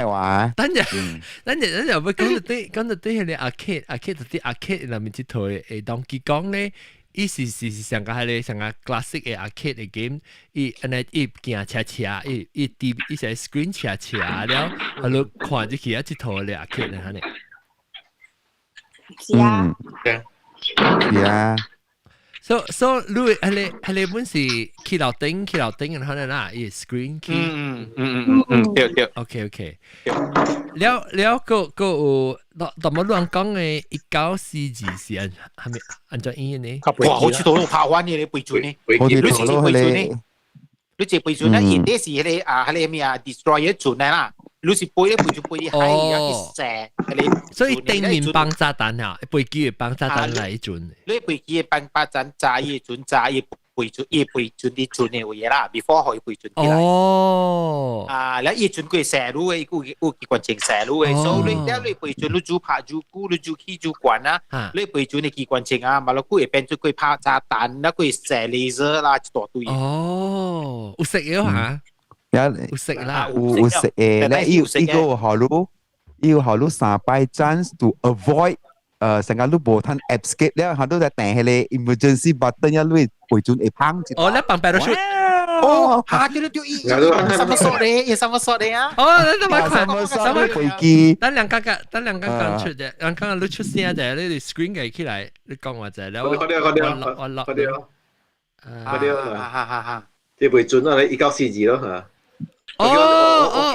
我等陣，等陣，等陣，我講到啲，講到啲係你阿 Kate，阿 Kate 就啲阿 Kate 內面這套誒，當佢講咧，伊是是是上個係咧上個 classic 嘅阿 Kate 嘅 game，伊按呢伊行斜斜，伊伊啲伊是 screen 斜斜了，啊你看入去啊，這套咧阿 Kate 咧，呢。是啊。是啊。 So 你彼本是去樓頂去樓頂，然後咧啦，伊 screen 去。嗯嗯嗯嗯，對對。 OK OK。了了，閣閣有，但麼亂講的，1942是按係咪按怎演呢？哇！好似到都拍完嘅，背準呢？你是背準呢？你這背準呢？伊這是彼個啊，彼個咩啊？Destroyer 船來啦。你是背咧背住背啲海啊去射，彼個。所以頂面放炸彈啊，飛機會放炸彈來船。你飛機會放炸彈，炸伊船，炸伊背船，伊背船啲船的位啦，before 予伊背船起來。哦。啊，了伊船過射路的，有有機關槍射路的，所以你了你飛船你煮拍煮久，你煮起煮慣啊，你飛船的機關槍啊，嘛，你會變做過拍炸彈，啦，過射 laser 啦，一大堆。哦，有識嘅嚇。有食啦，有有食嘅，咧伊伊個有予你，伊有予你三擺 chance to avoid，成個你無通 escape 了，予你在訂彼個 emergency button 了，你會陣會砰一。哦，你放 parachute。哦，嚇！對對對，伊什麼索咧？伊什麼索咧啊？哦，你怎麼看？什麼飛機？等兩個個，等兩個講出啫，兩個你出聲者，你 screen 嘅起來，你講話者，我我我我落我我我我哈哈哈！這袂準啊！你1942咯嚇。哦哦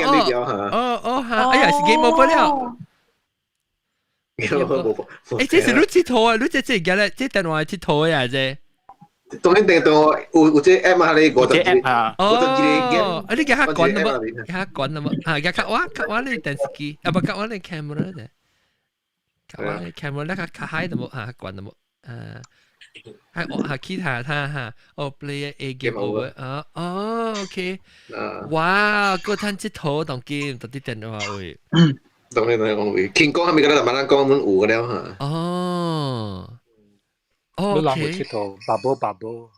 哦哦哦哈！哎呀，是 game over 了。誒，這是你佚佗啊！你這這個咧，這電話佚佗呀，這。當然電動有有這 app 啊，你51個啊。51個 game。啊，你給他關了無？給他關了無？啊，給較我較我你電視機，啊不，較我你 camera 咧。較我你 camera 咧，較較嗨的無？啊，關了無？啊。係我係其他他哈，哦 play a game over 啊哦 OK，哇，個趁這套當 game 到啲電話位，當然當然講位，聽講係咪個咱慢慢講，阮有個了嚇。哦，你人有佚佗 bubble bubble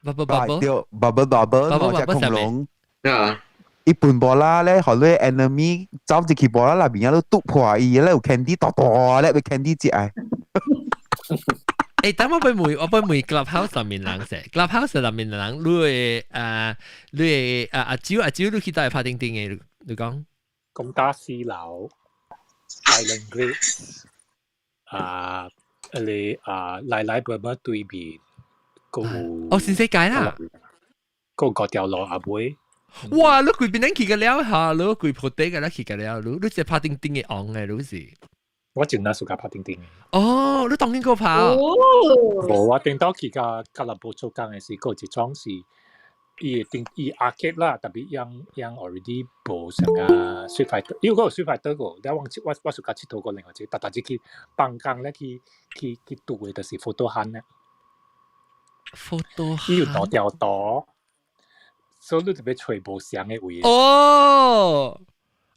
bubble bubble 對 bubble bubble，攞隻恐龍啊，伊盤波啦咧，予你 enemy 走入去波啦內面，啊，你篤破伊，咧有 candy 大大咧，被 candy 食啊。誒，等我俾問，我俾問 Clubhouse 上面人先，Clubhouse 上面人，你會啊，你會啊阿蕉阿蕉，你去倒會拍叮叮嘅，你講。咁打四樓，Island Great，啊，你啊來來回回對面，閣有哦，新世界啦，閣五條路阿尾。哇！你規邊人去個了嚇，你規鋪地個咧去個了，你你是拍叮叮嘅昂嘅，你是。我真係暑假拍叮叮。哦，你當然個拍。無，我頂到去甲俱樂部做工嘅時，閣有一種是伊會頂伊 arcade 啦，特別樣樣 already 無啥個 Street Fighter，因為嗰個 Street Fighter 個，了我我我暑假佚佗過另外一個，逐逐日去放工咧去去去拄的就是 photo hunt 咧。 photo 伊有兩條圖，所以你特別揣無相的位。哦。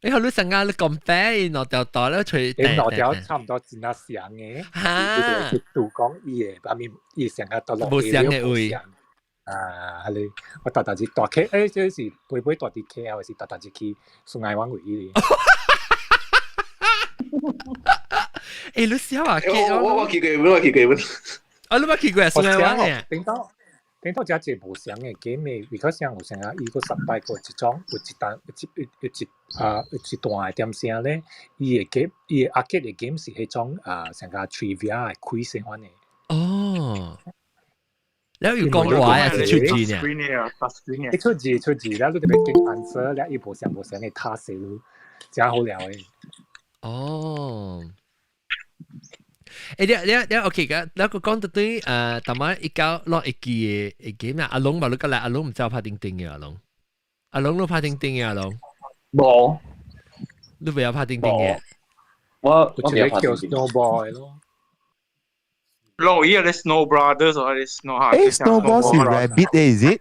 你好，你成日你咁白，兩條圖咧揣。你兩條差唔多真係相的，哈。你就去拄講伊的，把面伊成個都落無相的位。啊，係你我逐逐日大 K，欸，這是飛飛大伫 K，還是逐逐日去松愛灣位哩？欸，你笑啊！我我去過，我去過。啊，你捌去過松愛灣嘅？頂到頂到遮濟無相的 game，because 像有啥啊，伊閣三擺過一種，有一單有一有有一啊有一段的點聲咧，伊的 game 伊的 arcade 的 game 是彼種啊，像個 trivia 的 quiz 款的。哦。了有講話還是出字呢？一出字出字，了你特別揀 answer，了伊無相無相的塔死你，真好料的。哦。欸，你你你 OK 個，你個講到對，誒，逐擺一九落會記的的 game 啊，阿龍嘛，你過來，阿龍毋知有拍叮叮的阿龍。阿龍都拍叮叮嘅阿龍。無。你不要拍叮叮嘅。我有一個叫 Snowboy 咯。咯，伊個 Snow Brothers 或者 Snow 嚇。誒，Snowball 是 rabbit 嘅，is it？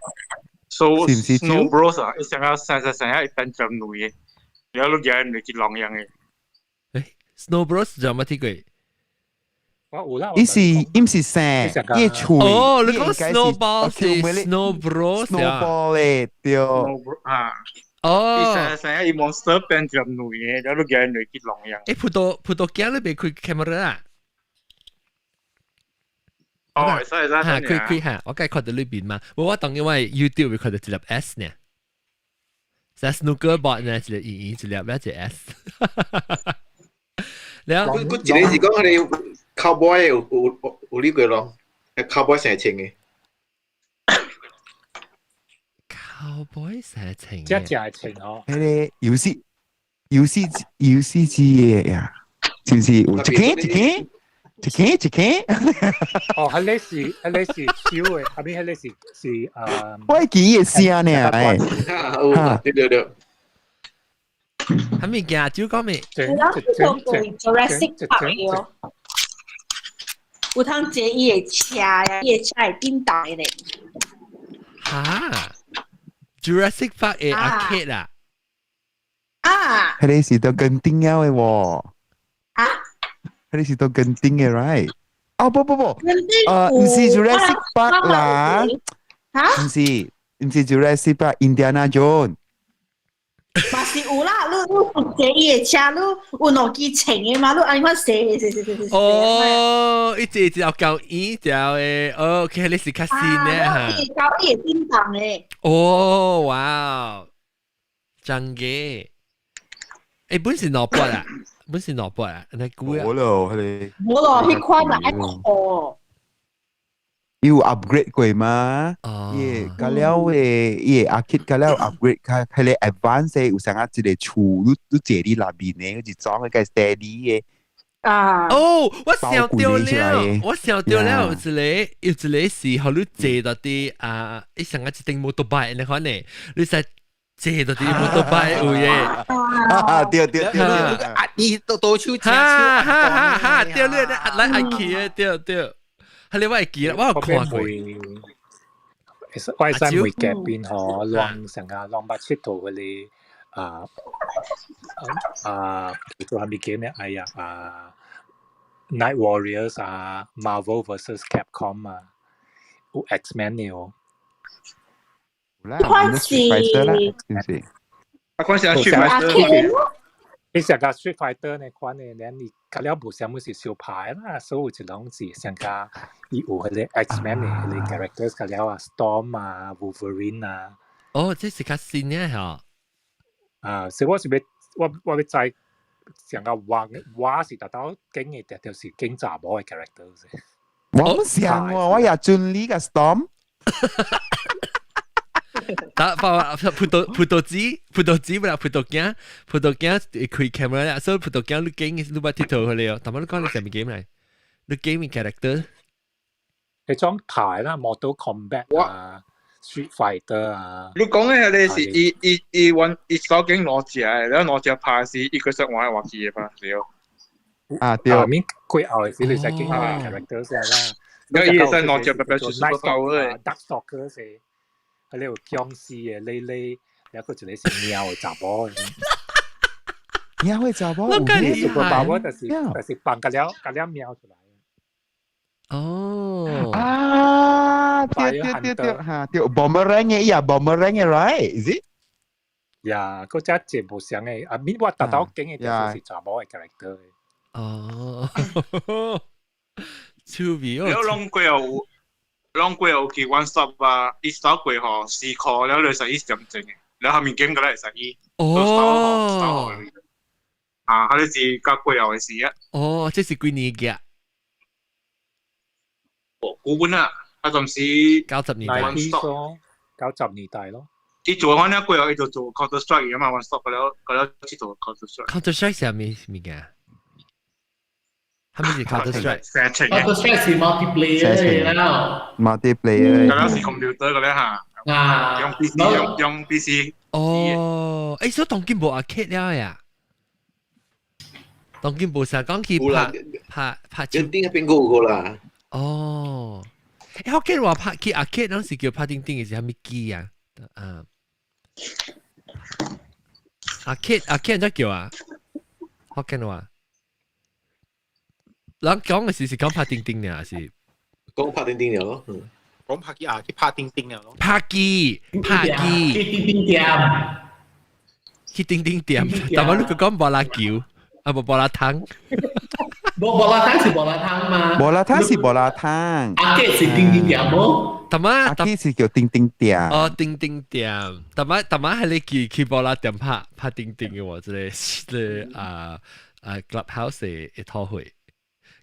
So 是唔是 Snow Bros 啊，伊成日成日成日一變成女嘅，然後你嘢唔係狼樣嘅。 Snow Bros 就冇睇過。我有啦。伊是伊毋是生，伊喙。哦，你講 Snowball 是 Snow Bros 啊？Snowball 咧，對。啊。哦。伊成日成日伊 monster 變成女嘅，然後你嘢唔係狼樣。誒，葡萄葡萄鏡你別開 camera 啊？哦，會使會使。嚇，開開嚇，我梗係看到裏邊嘛。我當因為 YouTube 會看到一粒 S 呢。就 snooker bot 呢，一個圓圓一粒，一個 S。了，佢佢一個是講佢哋 cowboy 有有有呢個咯，係 cowboy 成情嘅。 cowboy 成情。只只係情哦。迄個遊戲遊戲遊戲機嘅呀，是唔是？有一間一間一間一間。哦，係你是係你是超嘅，後邊係你是是誒。我記伊嘅聲呢，哎。對對對。係咪嘅？照講未？然後佢做 Jurassic Park 哦，有通坐伊的車呀，伊的車會叮當的咧。嚇！Jurassic Park 嘅 arcade 啊？啊！彼個是到genting了的喎。啊？彼個是到genting的，right？哦，不不不，毋是 Jurassic Park 啦，嚇？毋是毋是 Jurassic Park，Indiana Jones。嘛是有啦，你你坐伊的車，你有兩支槍的嘛？你按呢款射射射射射。哦，一隻就夠一條的，哦，OK，你是較新的嚇。伊會夠伊會叮當的。哦，哇，真嘅。誒，本是萝卜啊，本是萝卜啊，你估啊？冇咯，佢哋。無咯，彼款嘛愛箍。有 upgrade 過嘛？伊個了嘅，伊個 arcade 個了 upgrade 較彼個 advanced 的有啥啊一個厝，你你坐佇內面的，一裝個 steady 的。啊！哦，我想到了，我想到了，有一個有一個是予你坐到佇啊，伊上個一頂摩托車那款呢，你使坐到佇摩托車有嘅。啊，對對對，壓伊到到手，哈哈哈哈！對對，壓來壓去的，對對。係你我會記得，我有看過。我會使每隔邊嗬，攏成個攏捌佚佗嗰啲啊啊叫做係咪叫咩？哎呀啊，Night Warriors 啊，Marvel vs Capcom 啊，有 X-Men 嘅哦。款是是唔是？啊，款是 Street Fighter。你成個 Street Fighter 呢款呢，你隔了無啥物是小牌啦，所以有一攏是成個伊有彼個 X-Men 的彼個 characters 隔了啊，Storm 啊，Wolverine 啊。哦，這是較新的嚇。啊，所以我是欲我我欲知成個畫畫是達到景的，就是景查某的 character。我唔想喎，我也準你個 Storm。打把葡萄葡萄子葡萄子不啦葡萄鏡葡萄鏡會開 camera 啦，所以葡萄鏡你景你捌佚佗佢了，但係你講你啥物 game 嚟？你 game character？你裝牌啦，Mortal Kombat 啊，Street Fighter 啊。你講嘅係你是伊伊伊揾伊手景攞隻，然後攞隻牌是伊個識玩玩具嘅嘛，對。啊對。面過後是你使見 character 先啦。你伊會使攞隻白白就是夠嘅。 Darkstalker 是。佢呢個僵屍嘅呢呢，有一個一個是貓嘅查某。貓嘅查某，我咁厲害。查某就是就是放個了個了貓出來。哦。啊，對對對對，嚇對，boomerang 嘅呀，boomerang 嘅，right？Is it？呀，嗰隻節目上嘅，啊，咪我達到景嘅就是查某嘅 character。哦，超味哦！有攏過有。攏過有去 one stop 啊，伊手過吼4箍，了就使一點鐘的，然後物件過來會使伊。哦。啊，彼是較過後的事啊。哦，這是幾年嘅？哦，古本啊，啊，陣時90年代。 90年代咯。伊做完了過後，伊就做 Counter Strike 嘛，one stop 了，了去做 Counter Strike。 Counter Strike 是啥物物件？係咪是 Counter Strike？ Counter Strike 是 multiplayer 啦。 multiplayer。嗰陣是 computer 嗰咧嚇。啊，用 PC 用 PC。哦，欸，所以當今無 arcade 了呀？當今無啥講去拍拍拍。頂頂邊個有個啦？哦，欸，我記得話拍去 arcade 當時叫拍叮叮的是啥物機啊？啊，arcade 怎叫啊？福建話，人講的是講拍叮叮呢，還是？講拍叮叮了咯。講拍機啊，去拍叮叮了咯。拍機，拍機，去叮叮店，去叮叮店。但係你佢講波拉球，啊無波拉湯。無波拉湯是波拉湯嘛？波拉湯是波拉湯。 Arcade 是叮叮店無？但係 Arcade 是叫叮叮店。哦，叮叮店。但係係你去波拉店拍拍叮叮嘅喎，這個啊啊 Clubhouse 的套會。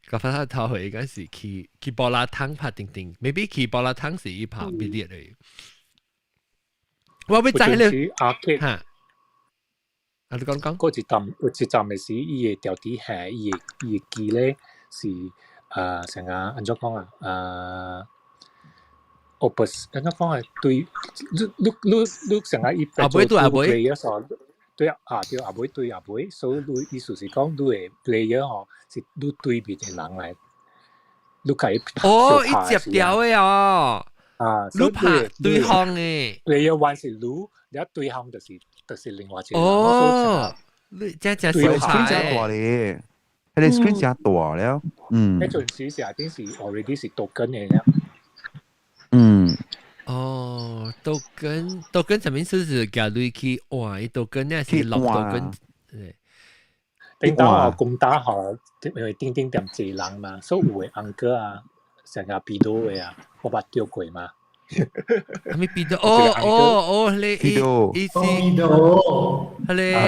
個發他頭回應該是去波拉湯拍叮叮，maybe 去波拉湯是伊拍 billiard 的。我欲知咧，嚇，啊你講講。嗰一站有一站的時，伊會調佇下，伊的機咧是成個按怎講啊？opposite 按怎講啊？對，你成個伊後尾對後尾。對啊，對後尾對後尾，所以你意思是講你的 player 吼是你對面的人來，你共伊哦，伊接掉的哦，啊，你拍對方的 player one 是你，了對方就是另外一個人。哦，你這這對 screen 真大咧，彼個 screen 真大了，嗯。彼陣時是一定是 already 是 token 的了。嗯。哦，token 啥物意思是共鐳去換，伊 token 呢是落 token。頂當哦，公打吼，因為叮叮店濟人嘛，所以有的 uncle 啊，成個比多的啊，我捌著過嘛。啥物比多？哦哦哦，你比多，伊是彼個啊，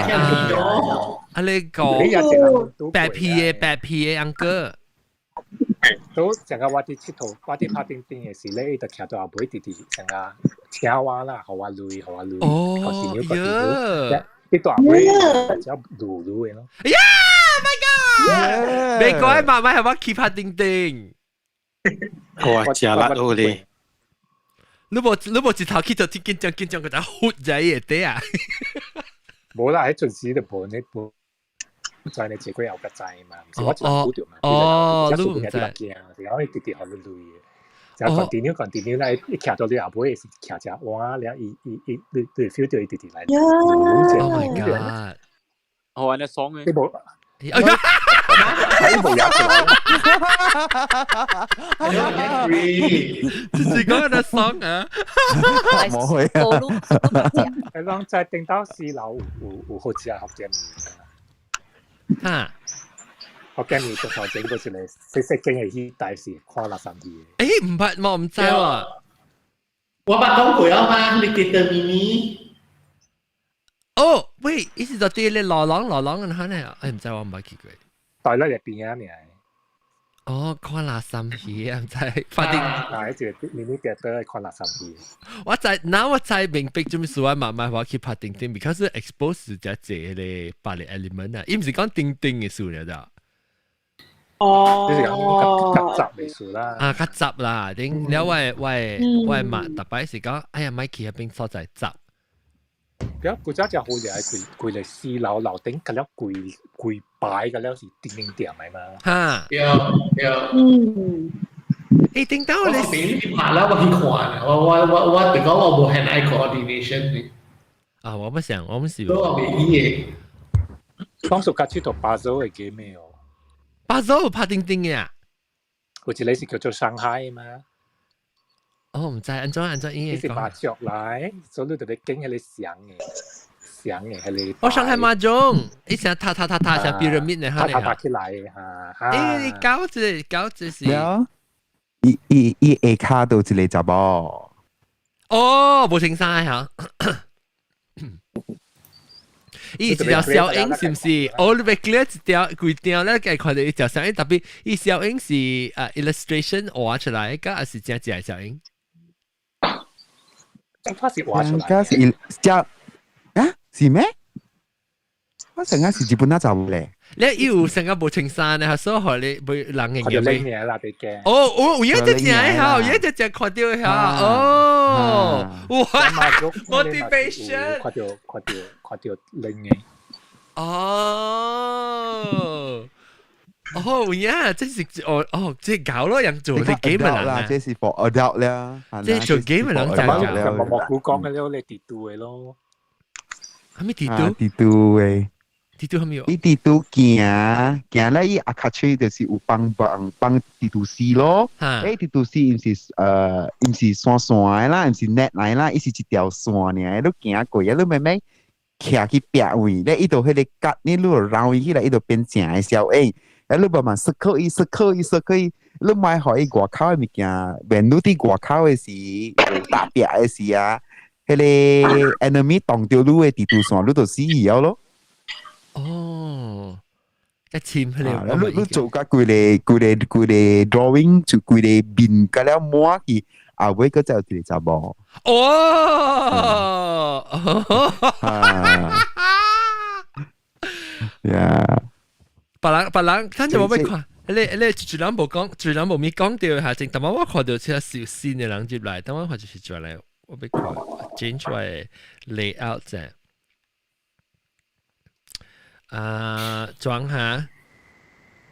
彼個白皮的 uncle。都成個我佇𨑨迌，我佇拍叮叮的時咧，伊就徛佇後尾，直直成個請我啦，予我鐳，予我鐳，哦，喲，你大尾只滷滷的咯。哎呀，My God！美國的媽媽係我去拍叮叮。哇，食力好咧！你無一頭去就緊張緊張，佢就忽在伊下底啊！無啦，彼陣時就無呢無。知你這過後才知嘛，毋是我一人拄著嘛。哦，你毋知。驚，是講伊直直予你鐳的。就 continue continue 咧，伊徛到你後尾是徛只碗了，伊伊伊你你 feel 到伊直直來。 Oh my god！哦，按呢爽的。你無？哎呀！你無也出來。就是講那爽啊！冇去啊！人在頂到四樓有好食福建麵。哈！福建麵頭前嗰一個細細間的戲台是看垃圾戲。欸，毋捌，我毋知喎。我捌講過啊嘛，你記得咪咪？哦，喂，伊是就佇咧羅廊羅廊嗰陣啊，欸，毋知我毋捌去過。大粒入邊啊，爾。哦，看垃圾戲啊，毋知，反正啊，一個咪咪碟都看垃圾戲。我知，那我知明白做咩事我慢慢我去拍叮叮，because expose 只這個別个 element 啊，伊毋是講叮叮的事了咋？哦，就是講較雜的事啦。啊，較雜啦，頂了我的媽逐擺是講，哎呀，莫去彼邊所在雜。表古早只好嘢係規規個四樓樓頂，佮了規規排佮了是叮叮店的嘛。哈。對對。嗯。欸，頂到我是俾你拍啦，我去看啦，我就講我無 hand eye coordination 呢。啊，我不想，我們是。我袂記的。講說較佚佗巴左的 game 哦。巴左有拍叮叮的啊？有一個是叫做上海嘛。哦，毋知按怎按怎伊是麻雀來，所以你就欲揀彼个雙的，雙的彼個。我上海麻將，伊成塔塔塔塔像 pyramid 呢，塔塔塔起來哈。欸，你搞這搞這是。伊伊伊下跤都一個查某。哦，無穿衫嚇。伊一條小影是毋是？哦，你欲 clear 一條規條咧，計看著一條小影，特別伊小影是啊 illustration 畫出來，個還是真正小影？他是畫出來。個是只啊？是咩？我成日是日本那查某咧。你有成個無穿衫咧，所以予你袂人嘅看到拎嘢啦，別驚。哦，我有一隻隻嚇，有一隻隻看到嚇，哦，哇，motivation，看到看到看到拎嘅。哦。哦，有影，這是哦哦，這搞咯，人做啲 game 人啦，這是 for adult 啦，這做 game 人就就無無古講嘅了，你地圖嘅咯。係咪地圖？地圖嘅。地圖係咪？伊地圖行行咧，伊阿卡吹就是有幫幫幫地圖師咯。誒，地圖師毋是毋是線線的啦，毋是 net 來啦，伊是一條線爾，你行過，你慢慢徛去壁位，咧伊就彼個角，你愈繞起來，伊就變正的小影。啊！你慢慢失去伊，失去伊，失去伊，你莫予伊外口的物件，免你佇外口的時，打拼的時啊，彼個 enemy 擋著你的地圖線，你就死去了咯。哦，一簽彼個，你做甲規个規个規個 drawing，就規个面甲了抹去，後尾閣再有一個查某。哦，啊，呀。別人別人，咱就無欲看。你你一人無講，一人無咪講著下，正但我看著這小新的人入來，等我看就是轉來，我欲看 change 我的 layout 者。啊，裝下，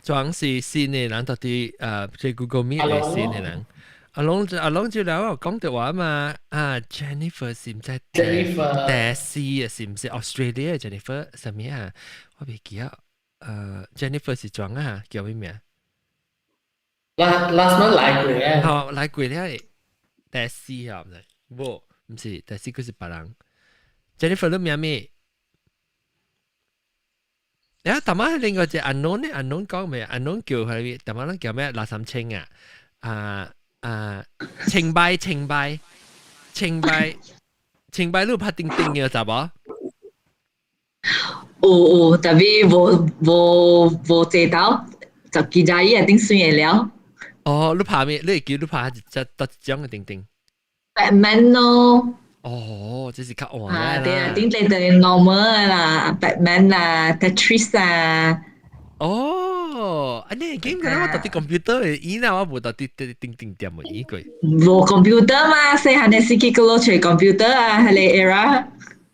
裝是新的人，到底啊，這 Google Meet 的新的人。阿龍阿龍就了我講著話嘛，啊 Jennifer 是毋知 Jennifer 第四啊，是毋是 Australia Jennifer 啥物啊？我袂記啊。Jennifer 是裝啊，叫咩名？Last last month 來過咧。好，來過咧，第四啊，毋是，無，毋是，第四個是別人。Jennifer 你名咩？啊，頭仔另外一個 unknown 咧，unknown 講咩？unknown 叫佢，頭仔咱叫咩？垃圾清啊，啊啊，清白清白清白清白，你有拍叮叮嘅，知無？有有，特別無無無坐到，十幾廿伊一定算會了。哦，你拍咩？你會記你拍一隻多一種嘅叮叮？Batman 咯。哦，這是較換啊，對啊，頂對對 normal 啦，Batman 啦，Tetris 啊。哦，啊，你 game 可能我到底 computer 嘅，伊那我無到底叮叮店嘅伊過。無 computer 嘛，細漢的時期閣落揣 computer 啊，彼个 era。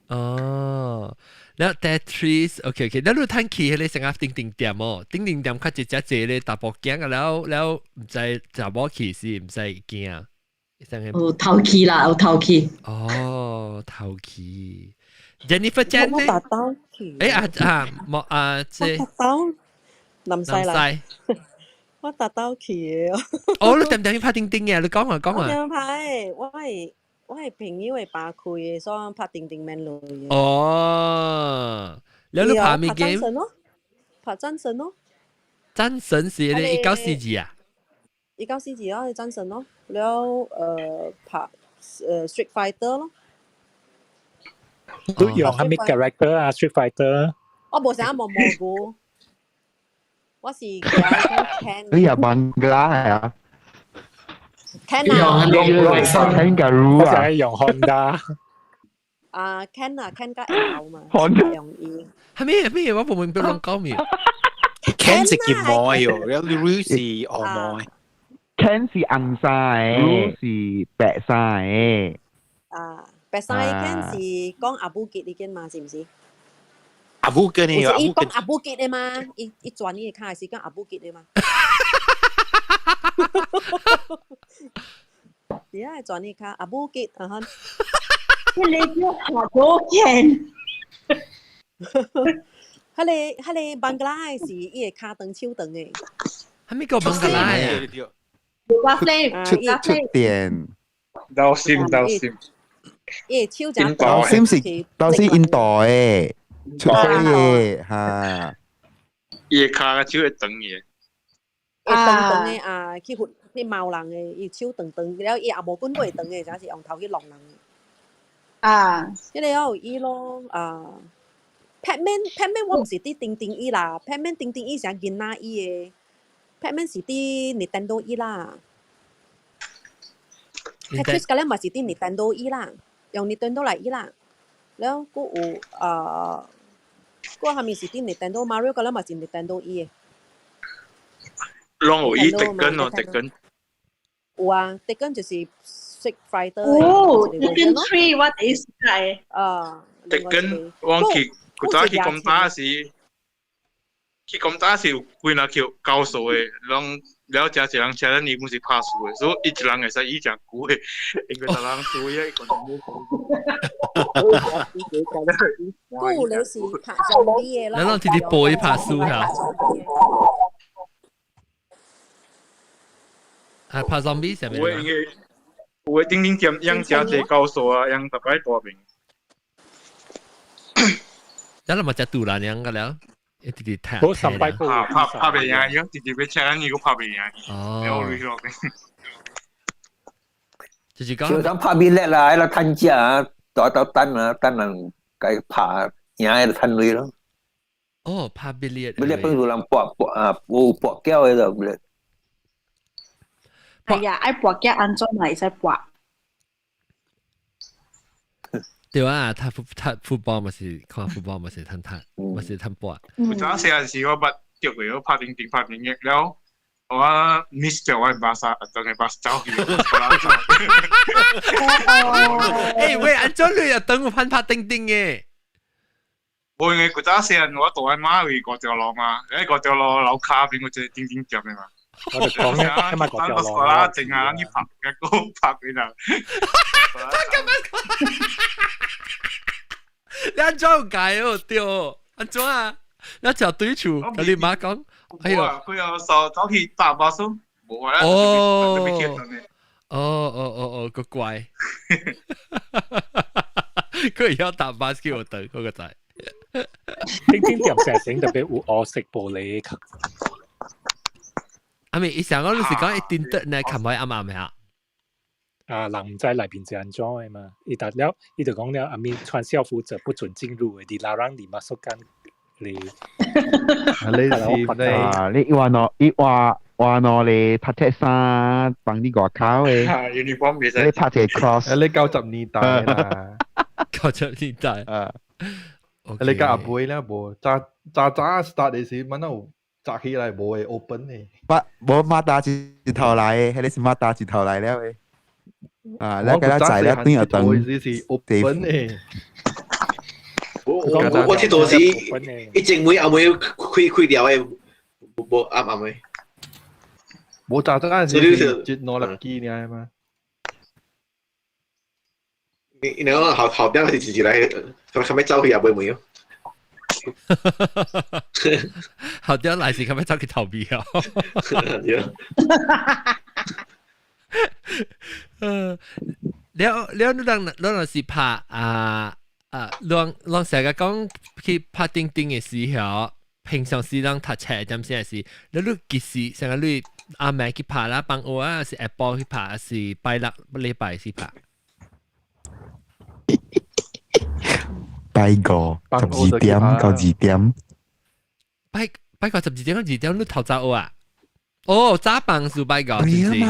哦。了 Tetris，OK OK，了你趁去彼个成日叮叮店哦，叮叮店較一隻濟咧查埔囝啊，了了毋知查某去是毋使驚。有頭氣啦，有頭氣。哦，頭氣。Jennifer Chan 我達到去。欸啊啊，莫啊，這。我達到林西來。我達到去的。哦，你點點去拍叮叮嘅？你講啊講啊。點拍？我係朋友嘅爸開的，所以拍叮叮免錢的。哦，你你拍咩 game？拍戰神咯，拍戰神咯。戰神是你1942啊？1942咯，戰神咯，了拍Street Fighter 咯。都用係咩 character 啊？Street Fighter。我無啥摸蘑菇，我是叫 Ken。你又問㗎啦，係啊？ Ken 啊，用 Kangaroo 我就係用 Honda。啊 Ken 啊 Ken 加 L 嘛，用伊。係咩咩？我無明白攏講咩？Ken 是金毛喲，了 Ryu 是紅毛。 Ken 是紅衫的，Ryu 是白衫的。啊，白衫的 Ken 是講阿布吉呢間嘛，是毋是？阿布吉呢？伊講阿布吉的嘛，伊伊轉伊卡是講阿布吉的嘛。是啊，轉伊卡阿布吉啊哈。彼个叫阿布吉。彼个邦格拉是伊个跤長手長的。啥物叫邦格拉啊？出出電。刀心刀心。伊个手真刀心是刀心印度的，出去的哈。伊个跤手會長的。會長長的啊，去去貓人的，伊手長長，了伊也無棍會長的，就是用頭去弄人。啊，彼个有伊咯啊。Pac-Man Pac-Man 我毋是佇叮叮伊啦，Pac-Man 叮叮伊是囡仔伊的，Pac-Man 是佇 Nintendo 伊啦。Tetris 個咧嘛是佇 Nintendo 伊啦，用 Nintendo 來伊啦。了閣有啊，嗰下面是啲 Nintendo Mario 個啦，嘛是 Nintendo 伊嘅。攏有伊 Tekken 哦，Tekken。有啊，Tekken 就是 Street Fighter。哦，Tekken 3 我第一次睇。啊。 Tekken 我去古早去咁打時，去咁打時有幾若球交數的，攏了誠濟人請咱伊本是拍輸的，所以伊一人會使伊誠久的，因為逐人輸伊個冇講。顧你是拍 zombie 的咯。咱攏直直播伊拍輸嚇。啊，拍 zombie 啥物？有的因為有的頂頂點養誠濟高數啊，養逐擺大名。咱嘛食杜蘭樣個了，一直直踢。我上擺過拍拍袂贏，伊直直欲請咱伊閣拍袂贏。哦。就是講。就講拍比叻啦，喺度趁食啊，大到等啊，等人該拍贏喺度趁鐳咯。哦，拍比叻。比叻本有人搏搏啊，有搏繳的就比叻。係啊，愛搏繳安怎嘛會使搏？對啊，踢踢 football 嘛是看 football 嘛是趁踢，嘛是趁搏。有早細漢時我捌著過，我拍叮叮拍叮嘅了，我 miss 掉我巴士，當個巴士走去。欸喂，按怎你又等我攀拍叮叮嘅？無因為古早細漢我住喺馬尾五條路嘛，喺五條路樓跤邊有一個叮叮店的嘛。我就講咧，今日五條路啦，淨係去拍，結果拍佢啦。你按怎有解哦？對，按怎啊？你就對厝，佮你媽講，哎呦，佢又走走去搭巴士，無啊，哦，哦哦哦哦，個乖，佢會曉搭巴士叫我等，嗰個仔。叮叮店成成特別有烏色玻璃。阿咪，伊上個你是講一定得呢，冚開暗暗下。啊，人毋知內面是按怎的嘛？伊達了，伊就講了，阿咪穿校服者不准進入的，佇拉人佇馬蘇間你。你是啊？你話喏，伊話話喏，你拍鐵衫幫你外口的，你拍鐵 cross，你90年代啦，90年代啊，你甲阿妹啦無，早早早 start 的時，滿有早起來無會 open 的。無馬打一頭來的，彼個是馬打一頭來了的。啊，你給他載了等下等。是 open 的。我佚佗時，伊前尾後尾開開掉的，無無暗暗的。無早早時是一兩粒機爾嘛。你你講後後邊是自己來，後後尾走去也袂門。後邊來是後尾走去逃避啊。了了，你人你若是拍啊啊，攏攏成日講去拍叮叮的時候，平常時人讀冊點先是，你你幾時成日你阿妹去拍啦，幫我啊是下晡去拍，是拜六禮拜是拍。拜五12點到2點。拜拜五12點到2點，你頭早學啊？哦，早放是拜五，是唔是？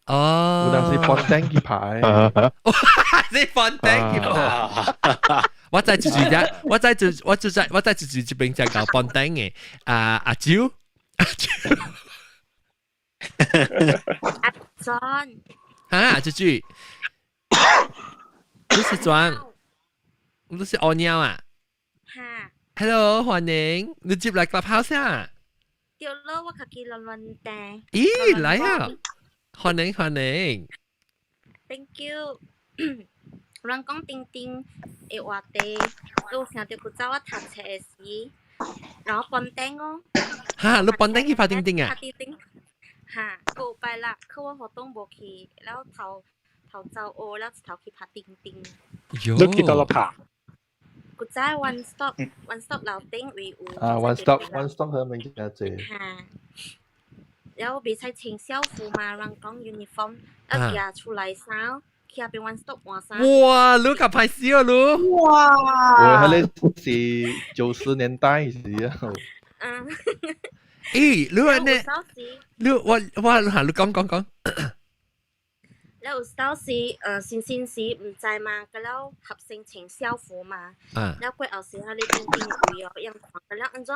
哦，有當時放燈去拍，是放燈去拍。我在就是只，我在就我就在我在就是這邊在搞放燈的啊阿蕉，阿蕉，阿莊，啊豬豬，你是莊，你是阿貓啊？哈，Hello，歡迎，你接來 Clubhouse 啊？對咯，我家己亂亂訂。咦，來啊！歡迎歡迎。 Thank you。人講叮叮的話題，我想到古早我讀冊的時，然後放燈哦。哈，你放燈去拍叮叮啊？拍叮叮。哈，過拜六去我活動無去，然後頭頭走學，了一頭去拍叮叮。你去倒落拍？古早 one stop one stop 樓頂位有。啊，one stop one stop 佢名真濟。哈。然後袂使穿校服嘛，人講 uniform，啊寄出來衫，去那邊 one stop 換衫。哇，你較歹勢哦，你。哇！我彼個是90年代時啊。嗯。咦，你話呢？你我我嚇你講講講。了有當時新新時毋知嘛，佮了學生穿校服嘛，了過後時彼个頂頂位哦，樣看佮了按怎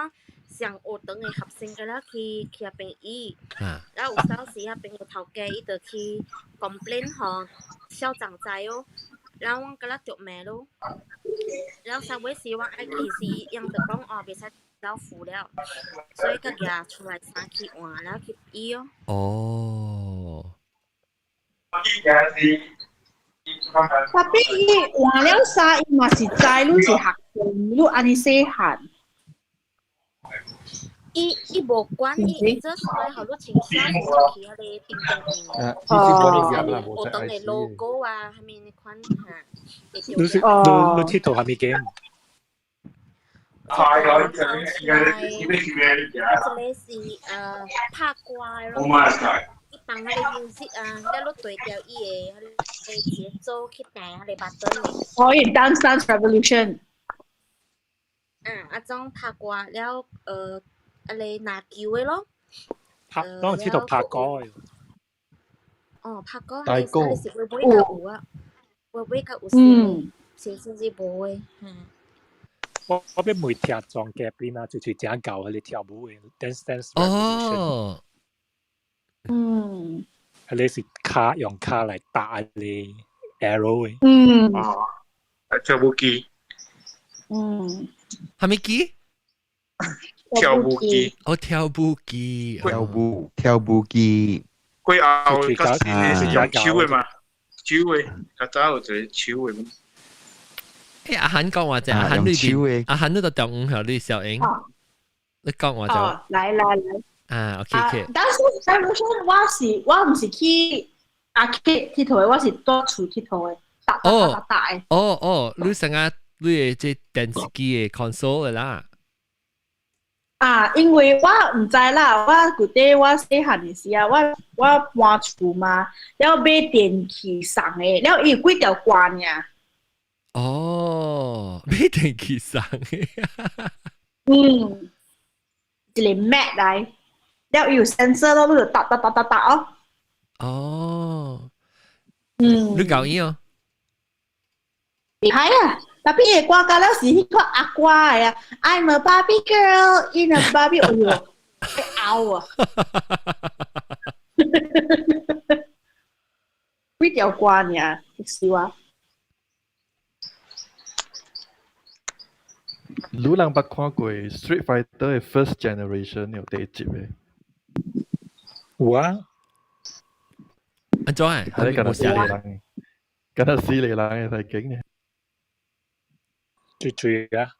上學堂的學生佮了去去彼邊伊，了有當時彼邊有頭家伊就去 complain 予校長知哦，了阮佮了著罵咯，了啥尾時阮愛去時，𪜶就講哦袂使校服了，所以佮舉出來衫去換，了去醫哦。哦。 Tapi 伊換了衫，伊嘛是知你是學生，你按呢細漢。伊伊無管，伊伊做是愛予你穿校服去彼个頂頂啊，伊是管你入啦，無學堂的使 logo 啊，啥物呢款哈。你是你你𨑨迌啥物 game？一個是拍歌的咯，伊放彼个 music 啊，了你對著伊的彼個節奏去彈彼個 button 的。哦，伊 Dance Dance Revolution。啊，啊種拍歌了，彼个籃球的咯。拍，當時佚佗拍歌的。哦，拍歌，大彼個哥是尾尾才有啊，尾尾才有新的，新甚至無的，嗯。我我欲問聽莊嘉賓啊，就是正舊彼个跳舞的 Dance Dance Revolution。哦。彼个是跤用跤來打彼个 arrow 的。哦，跳舞機。啥物機？跳舞機。哦，跳舞機。跳舞跳舞機。過後，較是用手的嘛，手的，較早有一個手的。欸，阿韓講話者，阿韓裏邊，阿韓你就中午予你小英，你講話就。哦，來來來。啊，OK OK。但是 Revolution 我是我毋是去 arcade 𨑨迌的，我是佇厝𨑨迌的，打打打打的。哦哦，你成個你的這電視機的 console 的啦。啊，因為我毋知啦，我舊底我細漢的時啊，我我搬厝嘛，了買電器送的，了伊有幾條歌爾。哦，買電器送的。嗯，一個 mat 來，了伊有 sensor 咯，你就打打打打打哦。哦。你搞伊哦？袂歹啊，tapi 伊的歌到了是彼款阿歌的啊，I'm a Barbie girl in a Barbie，哎喲，會拗啊！幾條歌爾，是話。你人捌看過 Street Fighter 的 First Generation 有第一集的？有啊。按怎啊？係你敢若死個人，敢若死個人的體景呢？最最啊！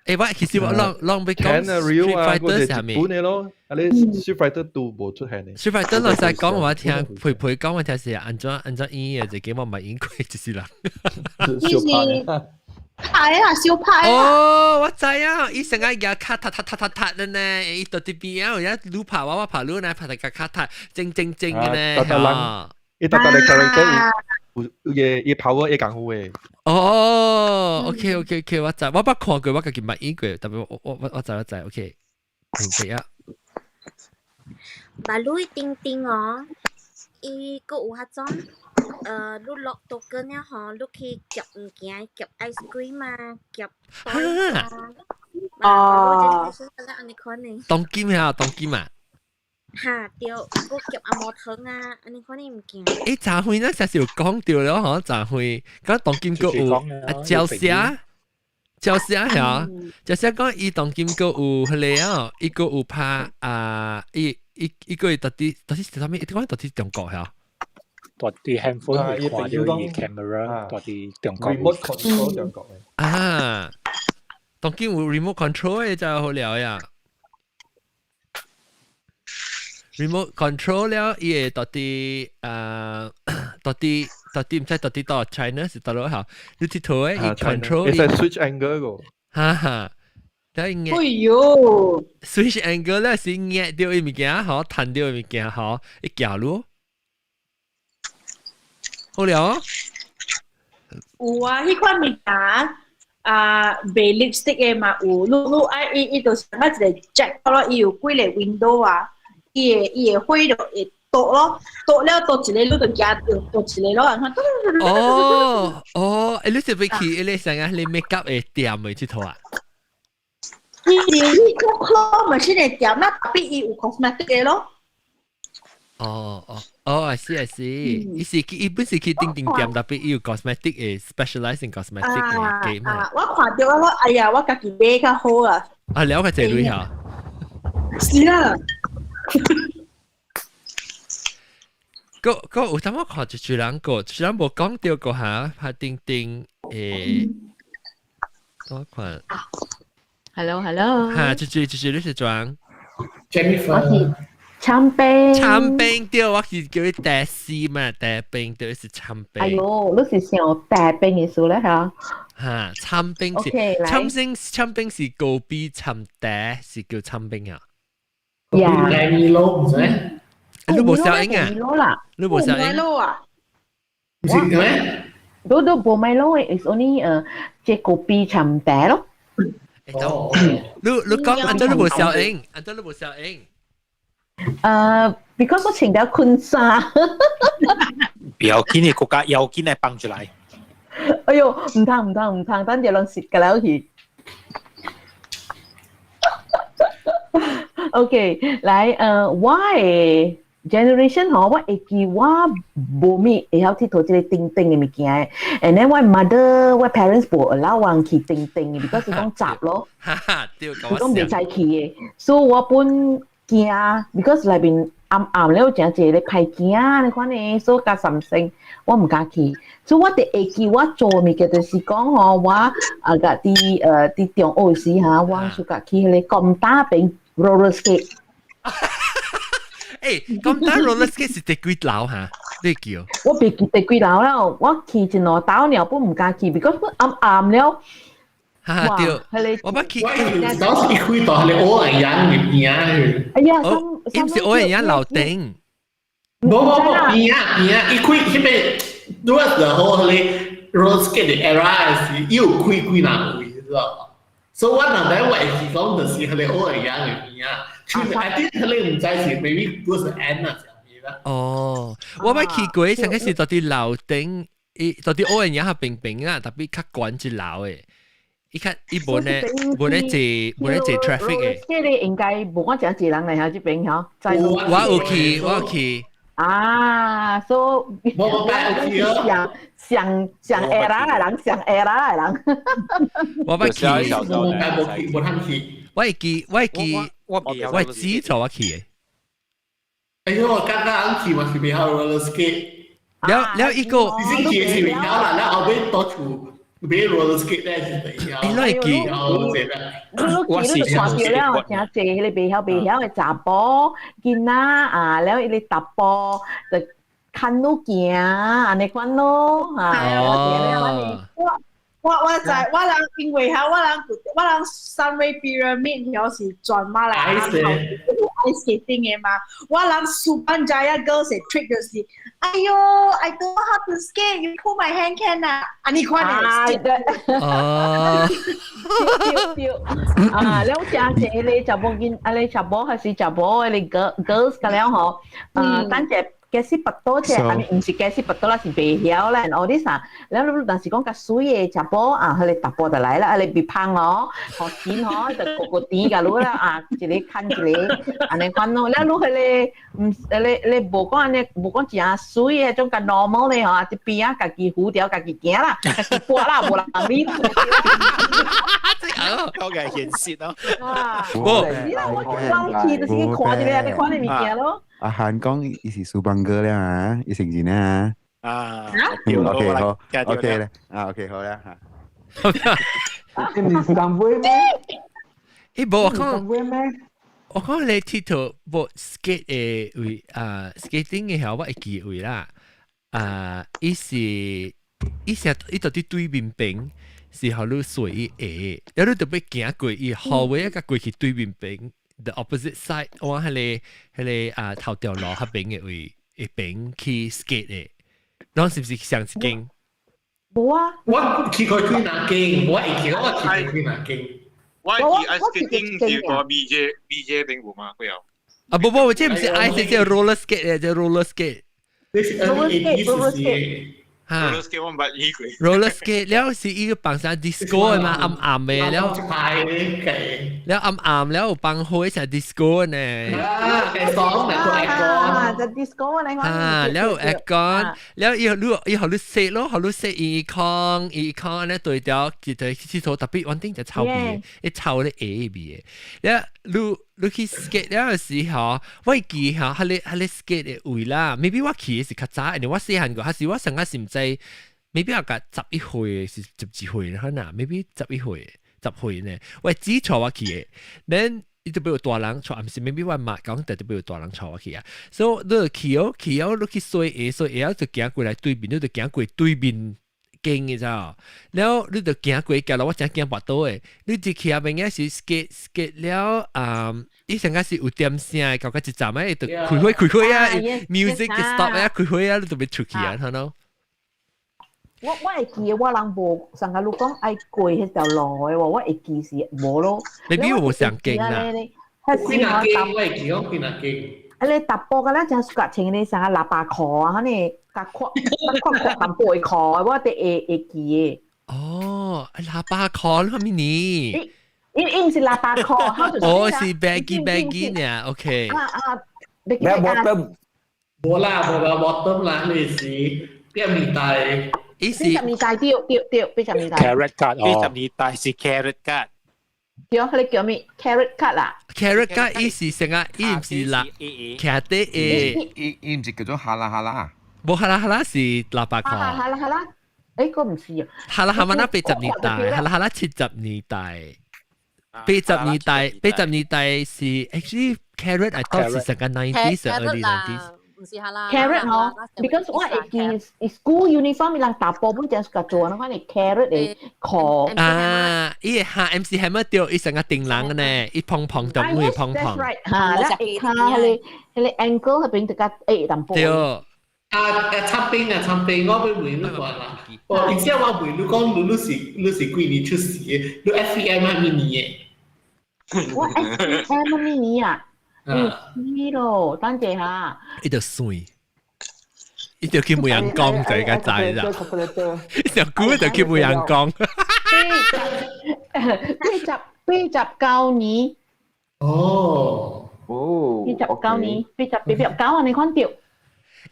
欸，我其實我攏攏欲講 Street Fighter 啥物？日本的咯，啊你 Street Fighter 都無出現的。 Street Fighter 老實講，我聽佩佩講，我聽是按怎按怎演的，這個我毋捌演過，就是啦。伊是拍啊，小拍啊！哦，我知啊，伊成日舉跤踢踢踢踢踢的呢，伊到佇邊啊，有影愈拍我，我拍愈呢，拍得共跤踢，正正正的呢。逐逐人，伊逐逐個 character 有有個伊 power 會仝款的。哦，OK OK OK，我知，我捌看過，我家己毋捌演過，但我我我我知我知，OK，明白啊。馬路叮叮哦，伊閣有彼種，你落 token 了吼，你去夾物件，夾 ice cream 啊，夾 toy 啊。哦。按呢款的。當金啊，當金啊。哈對，閣夾阿毛糖啊，按呢款的物件。欸，昨昏咱實是有講著了吼，昨昏講當今閣有啊，焦蝦，焦蝦嚇，焦蝦講伊當今閣有彼个啊，伊閣有拍啊，伊伊伊閣會到底到底是啥物？伊講到底中國嚇？佇佇 handphone 會看著伊 camera，佇佇中國。 remote control 中國的。啊，當今有 remote control 的就好了呀。remote control 了，伊會到底啊，到底到底毋知到底佗 China 是佗落吼，你佚佗的伊 control 會使 switch angle 個。哈哈，但伊哎喲，switch angle 咧是捏著伊物件吼，彈著伊物件吼，伊行路。好了。有啊，彼款物件啊，賣 lipstick 的嘛有，你你愛伊伊就是按一個 jack 咯，伊有幾个 window 啊，伊會伊會火就會倒倒咯，倒了倒一個你就行到倒一個咯，然後哦哦，你是欲去彼個啥個？你 make up 的店的𨑨迌啊？伊是彼個 claw machine 的店，那特別伊有 cosmetic 的咯。哦哦哦，I see I see，伊是去伊本是去定定店，特別伊有 cosmetic 的 specialize in cosmetic 的 game 啊！我看著我哎呀，我家己買較好啊。啊，了解這類嚇。是啦。個個有淡薄看一一人個，一人無講著個嚇，拍定定誒，我看。 Hello Hello。嚇，一一一你是裝？Jennifer。參冰。參冰對，我是叫伊茶絲嘛，茶冰對是參冰。哎喲，你是想茶冰意思咧嚇？嚇，參冰是參冰，參冰是高比參茶是叫參冰啊。呀。米露唔知。你無小英啊？你無小英啊？唔是咩？都都無米露，is only 這高比參茶咯。你你講，按照你無小英，按照你無小英。because 我穿條困衫。不要緊的，國家要緊來幫出來。哎喲，唔通唔通唔通，等陣攏蝕個了去。OK，來，我的 generation 吼，我會記我無咪會曉𨑨迌這個叮叮的物件的，and then 我 mother 我 parents 無 allow 我去叮叮的，because 是講雜咯，對，講袂使去的，所以我本驚，because 內面暗暗了誠濟咧歹囝你看呢，所以較三星，我毋敢去。所以我佇會記我做物件就是講吼，我啊甲佇佇中學時哈，我暑假去彼個金打邊 roller skate。欸，金打 roller skate 是佇幾樓哈？你叫？我袂記佇幾樓了，我去一兩兜爾，本毋敢去，because 本暗暗了。哈對，我捌去。我當時一開到係烏人樣嘅邊啊去。哎呀，伊毋是烏人樣樓頂。無無無邊啊邊啊，一開彼個，如果時候彼個 roller skate 的 era 是伊有開幾若位，知道無？所以我若在我是講就是彼個烏人樣嘅邊啊，就 I think 彼個毋知是 maybe 不是 end 啊，啥物啦。哦，我捌去過，上個是佇佇樓頂，伊佇佇烏人樣較平平啊，特別較懸一樓的。伊較伊無咧無咧坐無咧坐 traffic 的。這個應該無講誠濟人來遐這邊吼。我有去，我有去。啊，所以我有去哦。上上上 era 的人，上 era 的人。我捌去，我無去，無通去。我會記，我會記，我我知做我去的。哎喲，剛剛去嘛是袂曉 roller skate。了了一個，你先去是袂曉啦，了後尾到厝。買 roller skate 咧是袂曉。欸，你會記？你記你就看著了，誠濟彼個袂曉袂曉的查埔囡仔啊，了彼個查埔就牽路行，按呢款咯，啊，我我知，我人因為哈，我人我人 Sunway Pyramid 曉是全馬來亞 ice skating 的嘛，我人 Subang Jaya Girls 的 trick 就是，哎喲，I don't know how to skate, you pull my hand can 啊，按呢款的。哦。對對啊，了誠濟咧查某囡，啊咧查某還是查某的咧 girls 個了吼，啊，等者。假使拔刀這，啊，毋是假使拔刀啦，是袂曉啦。哦，你啥？了你若是講較媠的查埔啊，彼個查埔就來啦，啊，你別芳哦，予錢吼，就個個甜共你啦，啊，一個牽一個，按呢款咯。了你彼個毋，你你無講按呢，無講誠媠的，種較 normal 的吼，啊，這邊仔家己扶條，家己行啦，家己跋啦，無人理。我嘅現實咯。無，你啦，我講去就是去看一個，你看你物件咯。阿韓講伊是蘇邦哥了啊，伊承認啊。啊，OK 好，OK 啦，啊 OK 好啦嚇。你唔是三位咩？欸，無我講，我講你𨑨迌無 skate 的位啊，skating 的時候我會記位啦。啊，伊是伊成伊佇對面邊是予你隨伊下，了你著欲行過伊後尾仔過去對面邊。The opposite side，我彼個彼個啊頭條路彼邊的位一邊去 skate 的，攏是毋是上一間？無啊！我去過幾若間，我會記我去過幾若間。我會記 ice skating 是佇 BJ BJ 邊有嗎？會有。啊，不不，這唔是 ice，這 roller skate 這 roller skate。 roller skate roller skate。嚇 roller skate 我唔捌依過。 roller skate 了是伊個放啥 disco 的嘛，暗暗的了。了暗暗了有放火成 disco 呢。啊，係爽嚟個啊，就 disco 你講。啊，了有 aircon，了伊你伊予你踅咯，予你踅伊康伊康咧對調，一個廁所特別穩定就臭味，一臭咧下味的。了你你去 skate 了的時候，我會記吼，彼個 skate 的位啦，maybe 我去的是較早，因為我細漢過，還是我上個是毋知，maybe 我甲11歲是12歲可能，maybe 11歲10歲呢，我只帶我去的，then 伊就有大人帶，毋是 maybe 我媽講，特別有大人帶我去啊。所以你去哦，去哦，你去洗鞋，洗鞋就行過來對面，你就行過對面間嘅咋。了你就行過，行落我真驚跋倒的。你一去啊邊嘅是 skate skate 了啊，伊上個是有點聲的，到個一站啊，伊就開火開火啊，music stop 啊，開火啊，你就欲出去啊，係喏。我會記得我人無上個你講愛過彼條路的喎，我會記是無咯。你邊有無上經啊？幾若間我會記講幾若間。啊，你踏步個咱真 suka 穿咧啥喇叭褲啊，彼個較闊較闊闊淡薄的褲，我得會記的。哦，喇叭褲你啥物呢？伊毋是喇叭褲，哦，是 baggy baggy 呢，OK。啊啊，baggy bottom。無啦，無啦，bottom 啦，你是80年代。伊是80年代對對對，80年代。 Carrot cut 哦。80年代是 carrot cut。對，彼個叫咩？carrot cut 啦。 carrot cut 伊是成個，伊毋是啦，徛底的。伊毋是叫做哈啦哈啦。無哈啦哈啦是喇叭褲。哈啦哈啦哈啦，欸，個毋是啊。哈啦哈啦80年代，哈啦哈啦70年代。80年代，八十年代是 actually carrot I thought 是成個 90s early 90s。唔是哈啦。 carrot 嗬，because 我會記 school uniform 伊人大部分真係做，我看你 carrot 的褲。啊，伊哈 MC Hammer 對，伊成個頂人呢，伊碰碰就會碰碰。 That's right，嚇，你下彼個 ankle 彼邊就較矮淡薄。對。啊啊！插冰啊插冰，我欲問你看啦。哦，而且我問你講，你是幾年出世的？你 SPM 係咩年的？我 SPM 係咩年啊？嗯，知咯，等陣下。伊就算，伊就去問人講就應該知啦。伊就估就去問人講。89年。哦。哦。89年，89啊，你看到？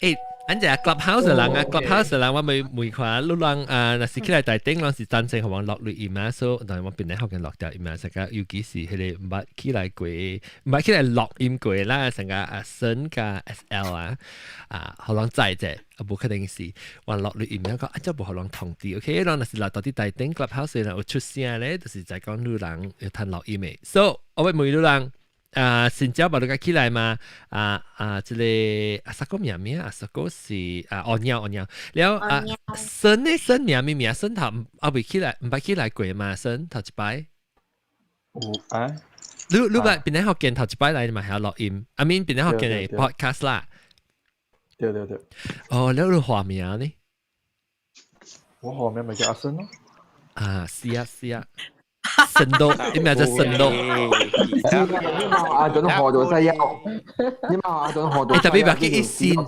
欸，按只 Clubhouse 人啊，Clubhouse 人我未問看，你人啊，若是起來台頂，攏是贊成予人落錄音啊，所以但係我邊咧學緊落掉音啊，成個尤其是彼個毋捌起來過，毋捌起來錄音過啦，成個阿森佮 SL 啊，啊，予人知者，啊，無可能是話落錄音啊，講啊，這無予人通知，OK，人若是來到佇台頂 Clubhouse 人有出聲咧，就是在講你人有趁錄音的，所以我欲問你人。啊，新椒把你個起來嘛？啊啊，這個阿薩哥名咩？阿薩哥是啊，哦鳥哦鳥。了啊，森呢森名咩名？森頭啊未起來，毋捌起來過嘛？森頭一擺。有啊。你捌邊個學見頭一擺來嘛？還錄音？I mean 邊個學見的 podcast 啦？對對對。哦，了你化名呢？我化名咪叫阿森咯。啊，是啊是啊。神多，你名叫神多。你嘛阿準學咗西藥，你嘛阿準學咗。特別別記一線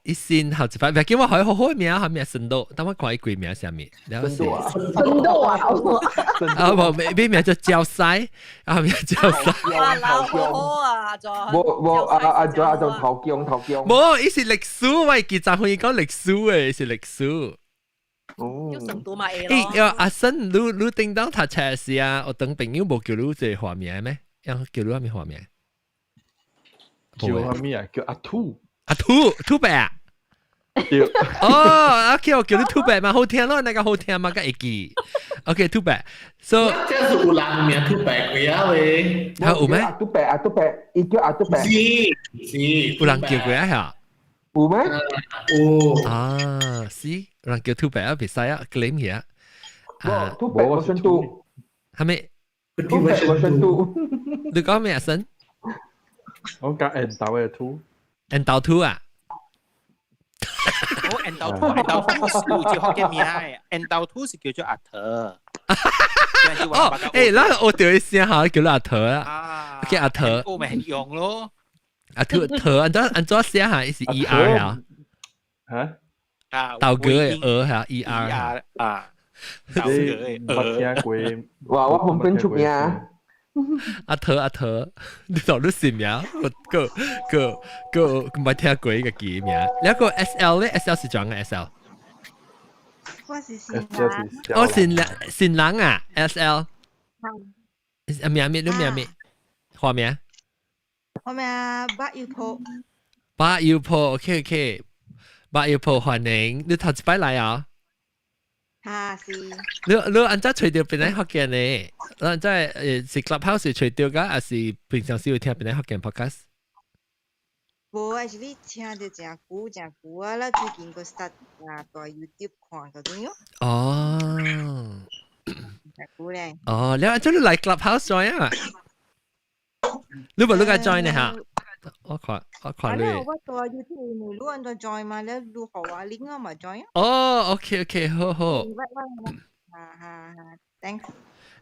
一線後一擺，別記我還好好名，還名神多，等我看伊規名啥物。神多啊！神多啊！啊無，咩名叫焦西，啊名焦西。哇，老好好啊，就。無無阿阿阿阿就頭姜頭姜。無，伊是歷史，我記昨昏伊講歷史的，是歷史。哦，叫成都嘛會咯。欸，阿森，你叮當讀冊時啊，我等朋友無叫你這個化名咩？樣叫你啥物化名？叫啥物啊？叫阿兔。阿兔，兔白啊？對。哦，OK，我叫你兔白嘛，好聽咯，那個好聽嘛，較會記。OK，兔白。So，這是有人名兔白過啊喂？啊有咩？阿兔白，阿兔白，伊叫阿兔白。是是。有人叫過啊？嚇？有咩？有。啊，是。有人叫兔白啊，袂使啊，claim 起啊。啊，兔白我深度。係咪？兔白我深度。你講咩啊？森？我講緣投的兔。緣投兔啊？我緣投兔，緣投兔是有一個福建名的，緣投兔是叫做阿桃。哦，欸，咱學著一聲哈，叫阿桃啊，叫阿桃。我咪用咯。啊，頭頭按怎按怎寫下？是 E R 啊？嚇？啊，豆哥的鵝嚇 E R 啊，你捌聽過？哇！我旁邊出名。阿頭阿頭，你到你姓名？我個個個毋捌聽過個記名。了個 S L 咧，S L 是怎個 S L？我是新人。哦，新人新人啊，S L。啊名咩？你名咩？花名？我名八油婆。八油婆，OK OK，八油婆歡迎，你頭一擺來啊？哈是。你你按怎揣著邊個福建呢？你按怎是 Clubhouse 揣著㗎，還是平常時有聽邊個福建 podcast？無，是你聽著誠久誠久啊！咱最近閣 start 啊，蹛 YouTube 看嗰種喲。哦。誠久咧。哦，你按怎你來 Clubhouse join 啊？你無你該 join 呢嚇？我看我看你。我蹛 YouTube 你你按怎 join 嘛？你你予我 link 我嘛 join 啊。哦，OK OK，好好。哈哈哈，thanks。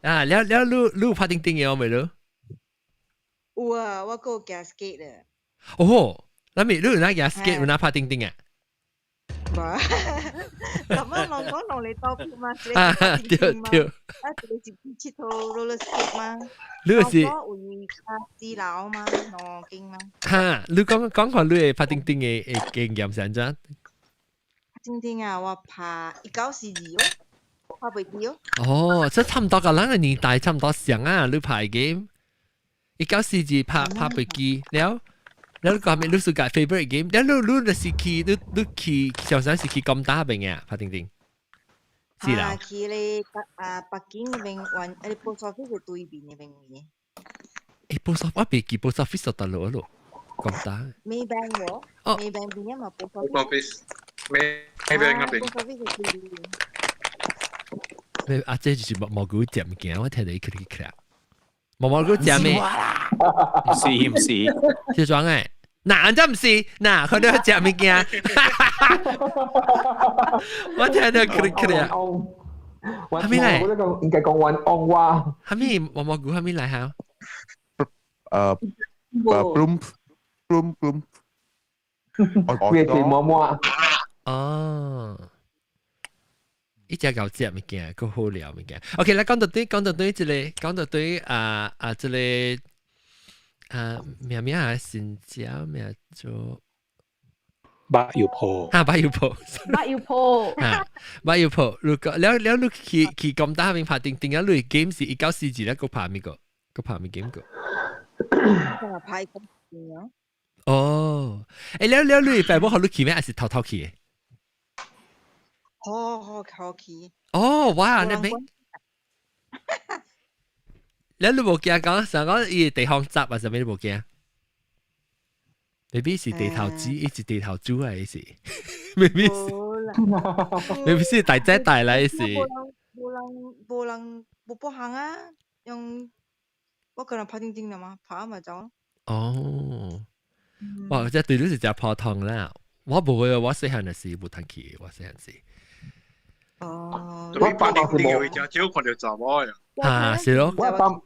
啊，了了，你你有拍叮叮嘅未你？有啊，我閣有騎 skate 的。哦，那咪你有哪騎 skate 有哪拍叮叮啊？無，咁啊，人講人嚟刀片嘛，啊，對對。啊，一個是去𨑨迌 roller skate 嘛。你是？我有啊，四樓嘛，兩間嘛。哈，你講講看你的拍叮叮的的經驗是按怎？叮叮啊，我拍1942哦，拍袂記哦。哦，這差唔多個咱個年代差唔多上啊，你拍 game，1942拍拍飛機了。你講咩？你是個 favorite game？你你你是去你你去上山是去金打邊啊？拍叮叮。是啦。啊，去咧北啊北京嗰邊玩，誒，post office 對面嗰邊嘅。誒，post office 我未記 post office 就得咯咯，金打。 Maybank 喎。哦。 Maybank 邊啊嘛 post office。 Maybank 嗰邊。 post office 對面。你阿姐就是毛毛菇食物件，我聽到伊去去毛毛菇食咩？唔是唔是，是裝誒。嗱，真唔是，嗱，佢哋食物件。我聽到佢佢啊。係咪嚟？我講應該講玩昂話。係咪毛毛菇係咪嚟嚇？bloom bloom bloom。佢係毛毛。哦。一隻狗食物件，夠好料物件。OK，來講到對，講到對，這個講到對啊啊，這個啊名名啊，新椒名做八油婆，啊，八油婆，八油婆，啊，八油婆。如果了了，你去去咁大邊拍定定啊，你 game 是1942咧，閣拍咩個？閣拍咩 game 個？拍個樣。哦，欸，了了，你爸母予你去咩？還是偷偷去的？好好好去。哦，哇，那邊，你你無驚講，想講伊地方雜啊，啥物你無驚？maybe 是地頭子，伊是地頭主啊，伊是，maybe 是，maybe 是大姐大來是。無人無人無人無不行啊，用我可能拍叮叮的嘛，拍咪走。哦，哇！這對你是真普通啦，我無會，我細漢時無通去，我細漢時。哦，我拍叮叮會真少看著查某呀。啊，是咯。我爸嘛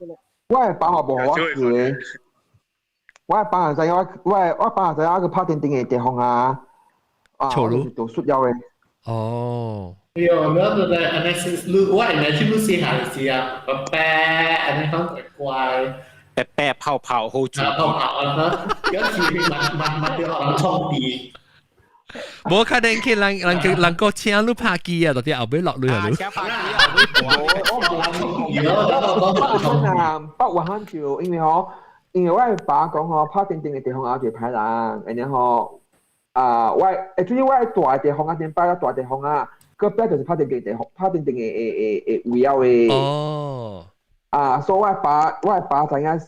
無予我去的。我爸知影我我我爸知影我去拍叮叮的地方啊，啊，我就是做需要的。哦。對，我覺得按呢是，你我按呢去你細漢時啊，爸爸按呢講乖乖。白白泡泡好住。泡泡啊！有時慢慢慢啲可能充電。無可能去人人人個請你拍機啊，到底後尾落淚啊！請拍機啊！我我啊，北雲就因為吼，因為我爸講吼，拍叮叮的地方也一個歹人，然後啊，我主要我大地方啊，頂擺大地方啊，隔壁就是拍叮叮地方，拍叮叮的的的的位了的。哦。啊，所以我爸知影是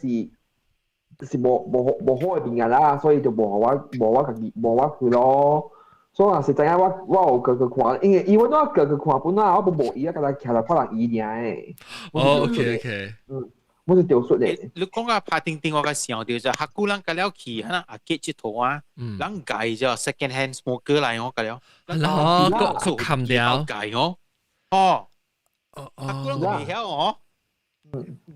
是無無無好的物件啦，所以就無予我無我家己無我去咯。所以若是知影我我有過去看，因為伊我過去看本來我無無伊啊，敢若徛來拍人伊爾的。哦，OK OK，嗯，我是著術的。你講啊拍叮叮，我個想到就客久人甲了去，可能阿結佚佗啊，人介就 second hand smoker 來我甲了，哦，個冚掉，介哦，哦，客久人未曉哦。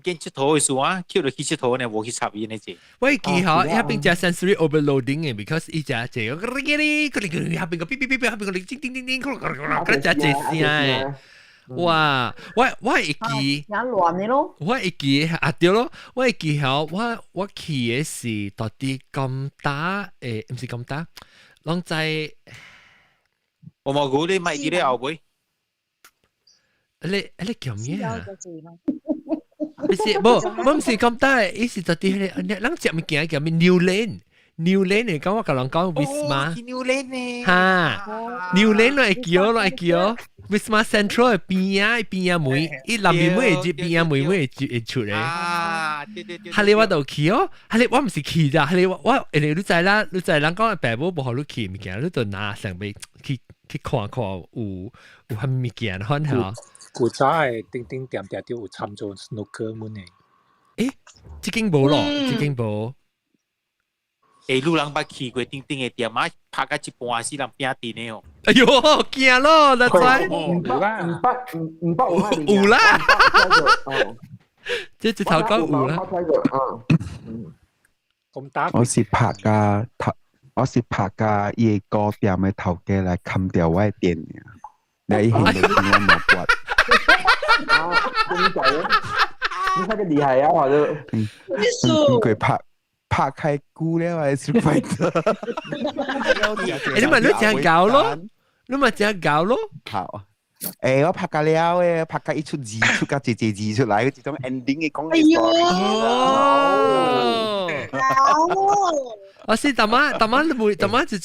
見佚佗的事啊，去就去佚佗呢，無去插伊呢隻。我記嗬，一邊只 sensory overloading 嘅，because 伊只這個，嗰邊個嗶嗶嗶嗶，嗰邊個叮叮叮叮，嗰只這聲嘅。哇！我會記，也亂的咯。我會記啊對咯，我會記吼，我去的是到底咁大誒，毋是咁大，攏在。我冇估你咪記得後尾。你叫咩啊？不是，無，我毋是咁大，伊是到底迄個，咱食物件叫咩？New Lane。New Lane 你講我甲人講 Wisma。 New Lane 呢？哈，New Lane 我會記哦，我會記哦。Wisma Central 邊啊邊啊門，伊南邊門會入，邊啊門會會出嚟。啊，對對對。哈你我就去哦，哈你我毋是去咋，哈你我因為你知啦，你知人講爸母無予你去物件，你就拿上欲去去看看有啥物件款吼。古早的叮叮店店就有參做 snooker 門的。誒，這間無咯，這間無。欸，你人捌去過叮叮的店啊？拍到一半死人拚陣的哦。哎喲，驚咯，那知。毋捌毋捌毋捌有啦。這一頭講有啦。咁打。我是拍甲頭，我是拍甲伊個店的頭家來砍掉我的電，你現在聽我冇骨。啊，點解？你睇個厲害啊！我都。嗯，佢拍。拍開久了還是快的。你咪你真搞咯，你咪真搞咯。好，欸，我拍甲了誒，拍甲一出字出甲一隻字出來，這種 ending 嘅講嘅 story。哦。我是大媽，大媽你會，大媽就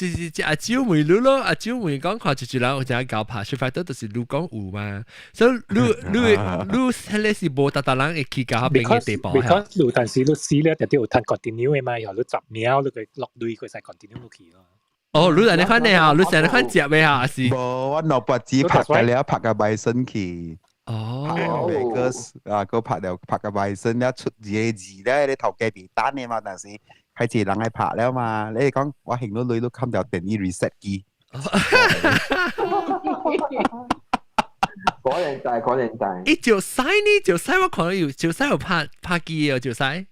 阿蕉妹你咯，阿蕉妹講看一人有真搞拍，出發都就是你講有嘛，所以你你你迄個是無逐逐人會去到彼邊嘅地步。 Because 你但是你死了，就有趁 continue 嘅嘛，然後你10秒你佢落淚佢使 continue 落去咯。哦，你係你看嘅嚇，你成日看接嘅嚇是。無，我兩筆子拍嘅了，拍個 Bison 去。哦。拍 Vegas 啊，個拍了拍個 Bison 了出一個字咧，你頭家別單嘅嘛，但是。開始人來拍了嘛，你講我行到女都冚掉電腦 reset 機。果然大，果然大。伊就使呢，就使我看到有，就使有拍拍機哦，就使。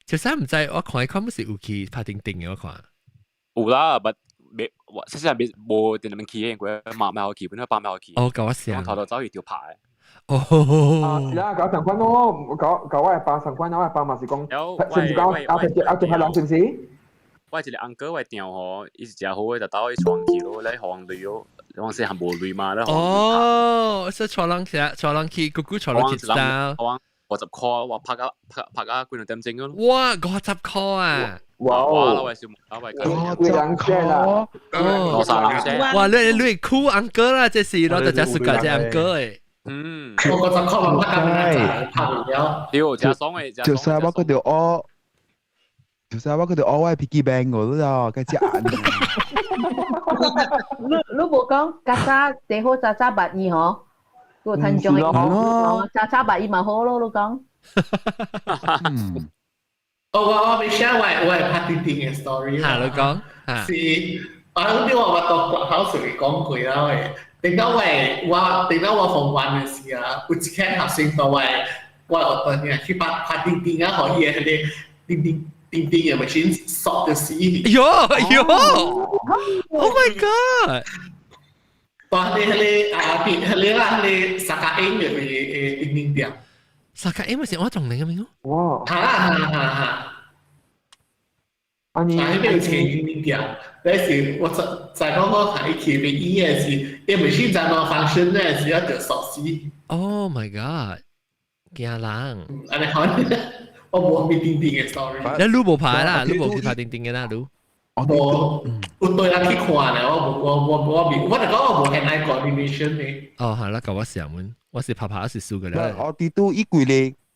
就使毋知，我看伊看不是有去拍定定嘅，我看。有啦，but 未，我實際未無佇那邊去嘅，過馬咪好去，本來八咪好去。哦，甲我想。頭頭走去就拍。哦，啊，是啦，搞上關咯，搞搞我係爸上關，我係爸嘛是講，是唔是講阿阿阿阿人是唔是？我一個 uncle 我訂吼，伊是誠好嘅，就帶我去床去咯，咧予人鐳咯，往時還無鐳嘛，咧。哦，所以帶人去，帶人去，姑姑帶人去食。我50塊，我拍啊拍拍啊幾兩點鐘咯。哇，50塊啊！哇！哇！我係我幾人啦？哦，三人哇！你酷 uncle 啦，這是攞大家暑假這 uncle 誒。嗯，我50塊嘛，拍緊拍唔了。對，真爽嘅，就是我嗰條我，就是我嗰條我嘅 piggy bank 我都有，佢只眼。你你無講，較早最好早早捌伊吼，有趁上嘅，早早捌伊嘛好咯，你講。哦，我未寫我係拍叮叮嘅 story。嚇，你講。是，我啲我到國考時講過啦喂。等到我我等到我放完嘅時啊，有一間學生到我我學堂嘅去拍拍叮叮啊，可以嘅迄個叮叮叮叮嘅 machine 索就死。喲喲！Oh my god！但係迄個啊，迄個啦，迄個沙卡英嘅誒叮叮店。沙卡英咪是我仲嚟嘅名哦。哈哈哈哈！啊你啊，彼邊有一間叮叮店，那是我在在講我係去邊醫嘅是，伊唔是在哪發生咧，是要得鎖死。 Oh my god！驚人。按呢好，我無咪叮叮嘅 story。你你無拍啦，你無去拍叮叮嘅啦，你。無，有對人去看咧，我無我我我未，我就講我無很愛 coordination 嘅。哦，係啦，甲我上門，我是拍拍是輸嘅啦。我哋都一規個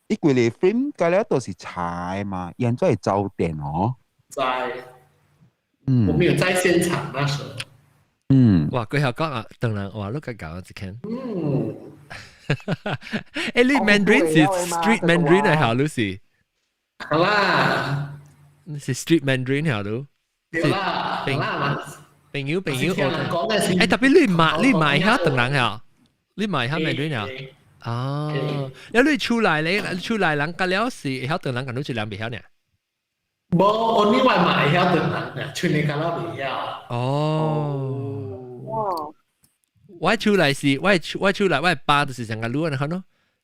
一規個 frame，個了都是柴嘛，現在會走電哦。在，嗯，我沒有在現場那時候。嗯，哇，佢又講啊，當然哇，你個搞一間。嗯。誒，你 Mandarin 是 Street Mandarin 嚟嚇，Lucy？好啦。你是 Street Mandarin 嚇，你？對啦，好啦。朋友朋友，誒，特別你買你買下當然嚇，你買下 Mandarin 嚇。哦，了你出來咧，出來人甲了是會曉唐人，共你一人袂曉呢？無，我另外嘛會曉唐人，出來甲了袂曉。哦。哇！我出來是，我出來，我爸就是上個路啊，看咯，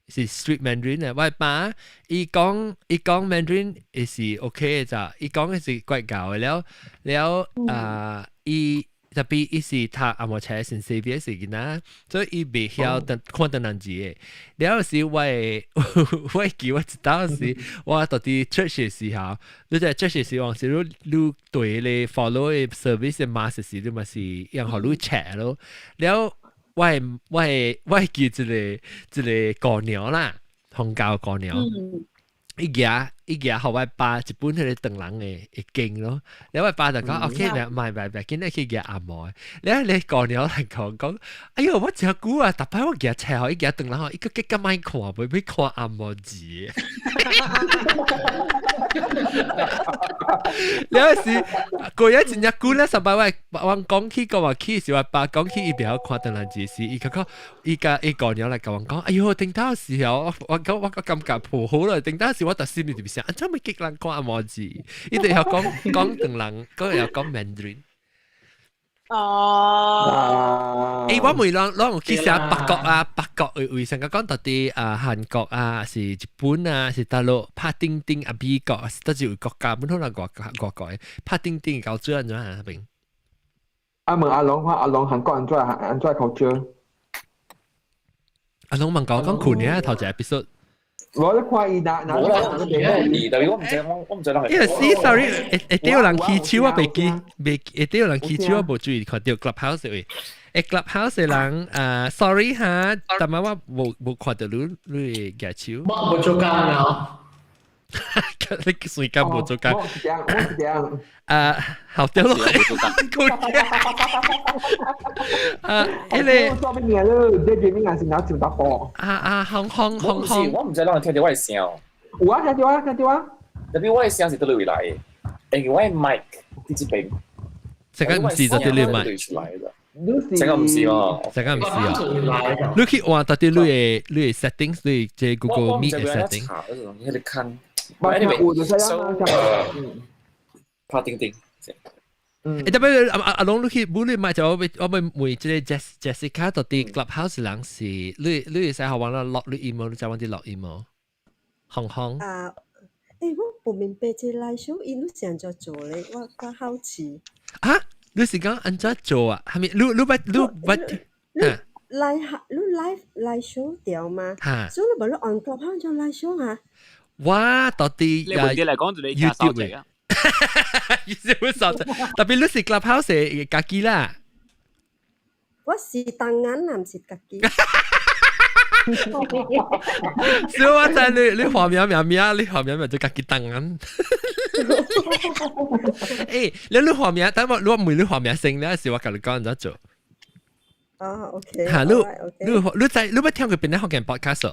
是 Street Mandarin 啊。我爸伊講 Mandarin 會是 OK 的咋，伊講的是怪教的了了啊，伊特別伊是讀紅毛車聖西邊是囡仔，所以伊袂曉等看唐人字的。了時我會我會記我一當時我到佇 church 的時候，你在 church 的時候，是你對咧 follow 的 service 的 mass 時，你嘛是用予你 chat 咯。了我會記一個姑娘啦，紅教姑娘。伊舉予我爸一本彼個唐人的經咯，了我爸就講 OK，唔係唔係，今日去舉紅毛。了你姑娘來講講，哎喲，我誠久啊，逐擺我舉冊吼，伊舉唐人吼，伊閣結較莫看，袂欲看紅毛字。了是過一真正久咧，上擺我我講起講話起是我爸講起，伊袂曉看唐人字時，伊講伊共伊姑娘來共我講，哎喲，頂當時候我講我感覺頗好啦，頂當時我特心裡就想，按怎會激人看紅毛字？伊就曉講講唐人，閣會曉講 Mandarin。哦。欸，我問人，攏有去啥北國啊？北國為為啥講到底啊？韓國啊，是日本啊，是大陸拍釘釘啊？美國是佗一個國家，本可能外國的拍釘釘搞做按怎啊？彼邊？啊問阿龍看阿龍韓國按怎 culture？阿龍問講講舊年頭一個 episode。我咧看伊拿拿。冇啦，特別我唔知我唔知人係。因為 sorry，會會有人起手我袂記，袂會有人起手我無注意看著 Clubhouse 位。欸 Clubhouse 的人啊，sorry 哈，但係我無看著你舉手。我無做工啊。你隨間無做工。我是這樣，我是這樣。啊，好掉咯。啊，彼個。做咩嘢咯？這邊面是拿上大波。啊啊，紅紅紅紅。我唔知人聽著我的聲。有啊，聽著啊，聽著啊。特別我的聲是佗位來的？因為我的麥佇這邊。這個毋是就佇你麥。出來的。這個毋是哦，這個毋是哦。你去換到底你的 settings，你這 Google Meet 的 setting。你去看。Anyway，so 拍釘釘。欸，特別阿阿龍，你去，無你買就我欲問這個 Jessica 到底 Clubhouse 人是，你會使予我錄你 email，你知阮佇錄 email？紅紅。啊，欸，我無明白這 live show 伊汝是按怎做咧？我較好奇。啊？你是講按怎做啊？係咪？你捌？你 live 你 live show 著嗎？所以你無你按 Clubhouse 做 live show 啊？我到底你問題來講就你 YouTube 嘅，YouTube 收者，特別你是 Clubhouse 的家己啦。我是當眼啊，毋是家己。所以我知你畫名名名，你畫名名就家己當眼。欸，你畫名，等我我問你畫名先，你是我共你講按怎做。哦，OK。嚇，你你你知你捌聽過邊個福建 podcast？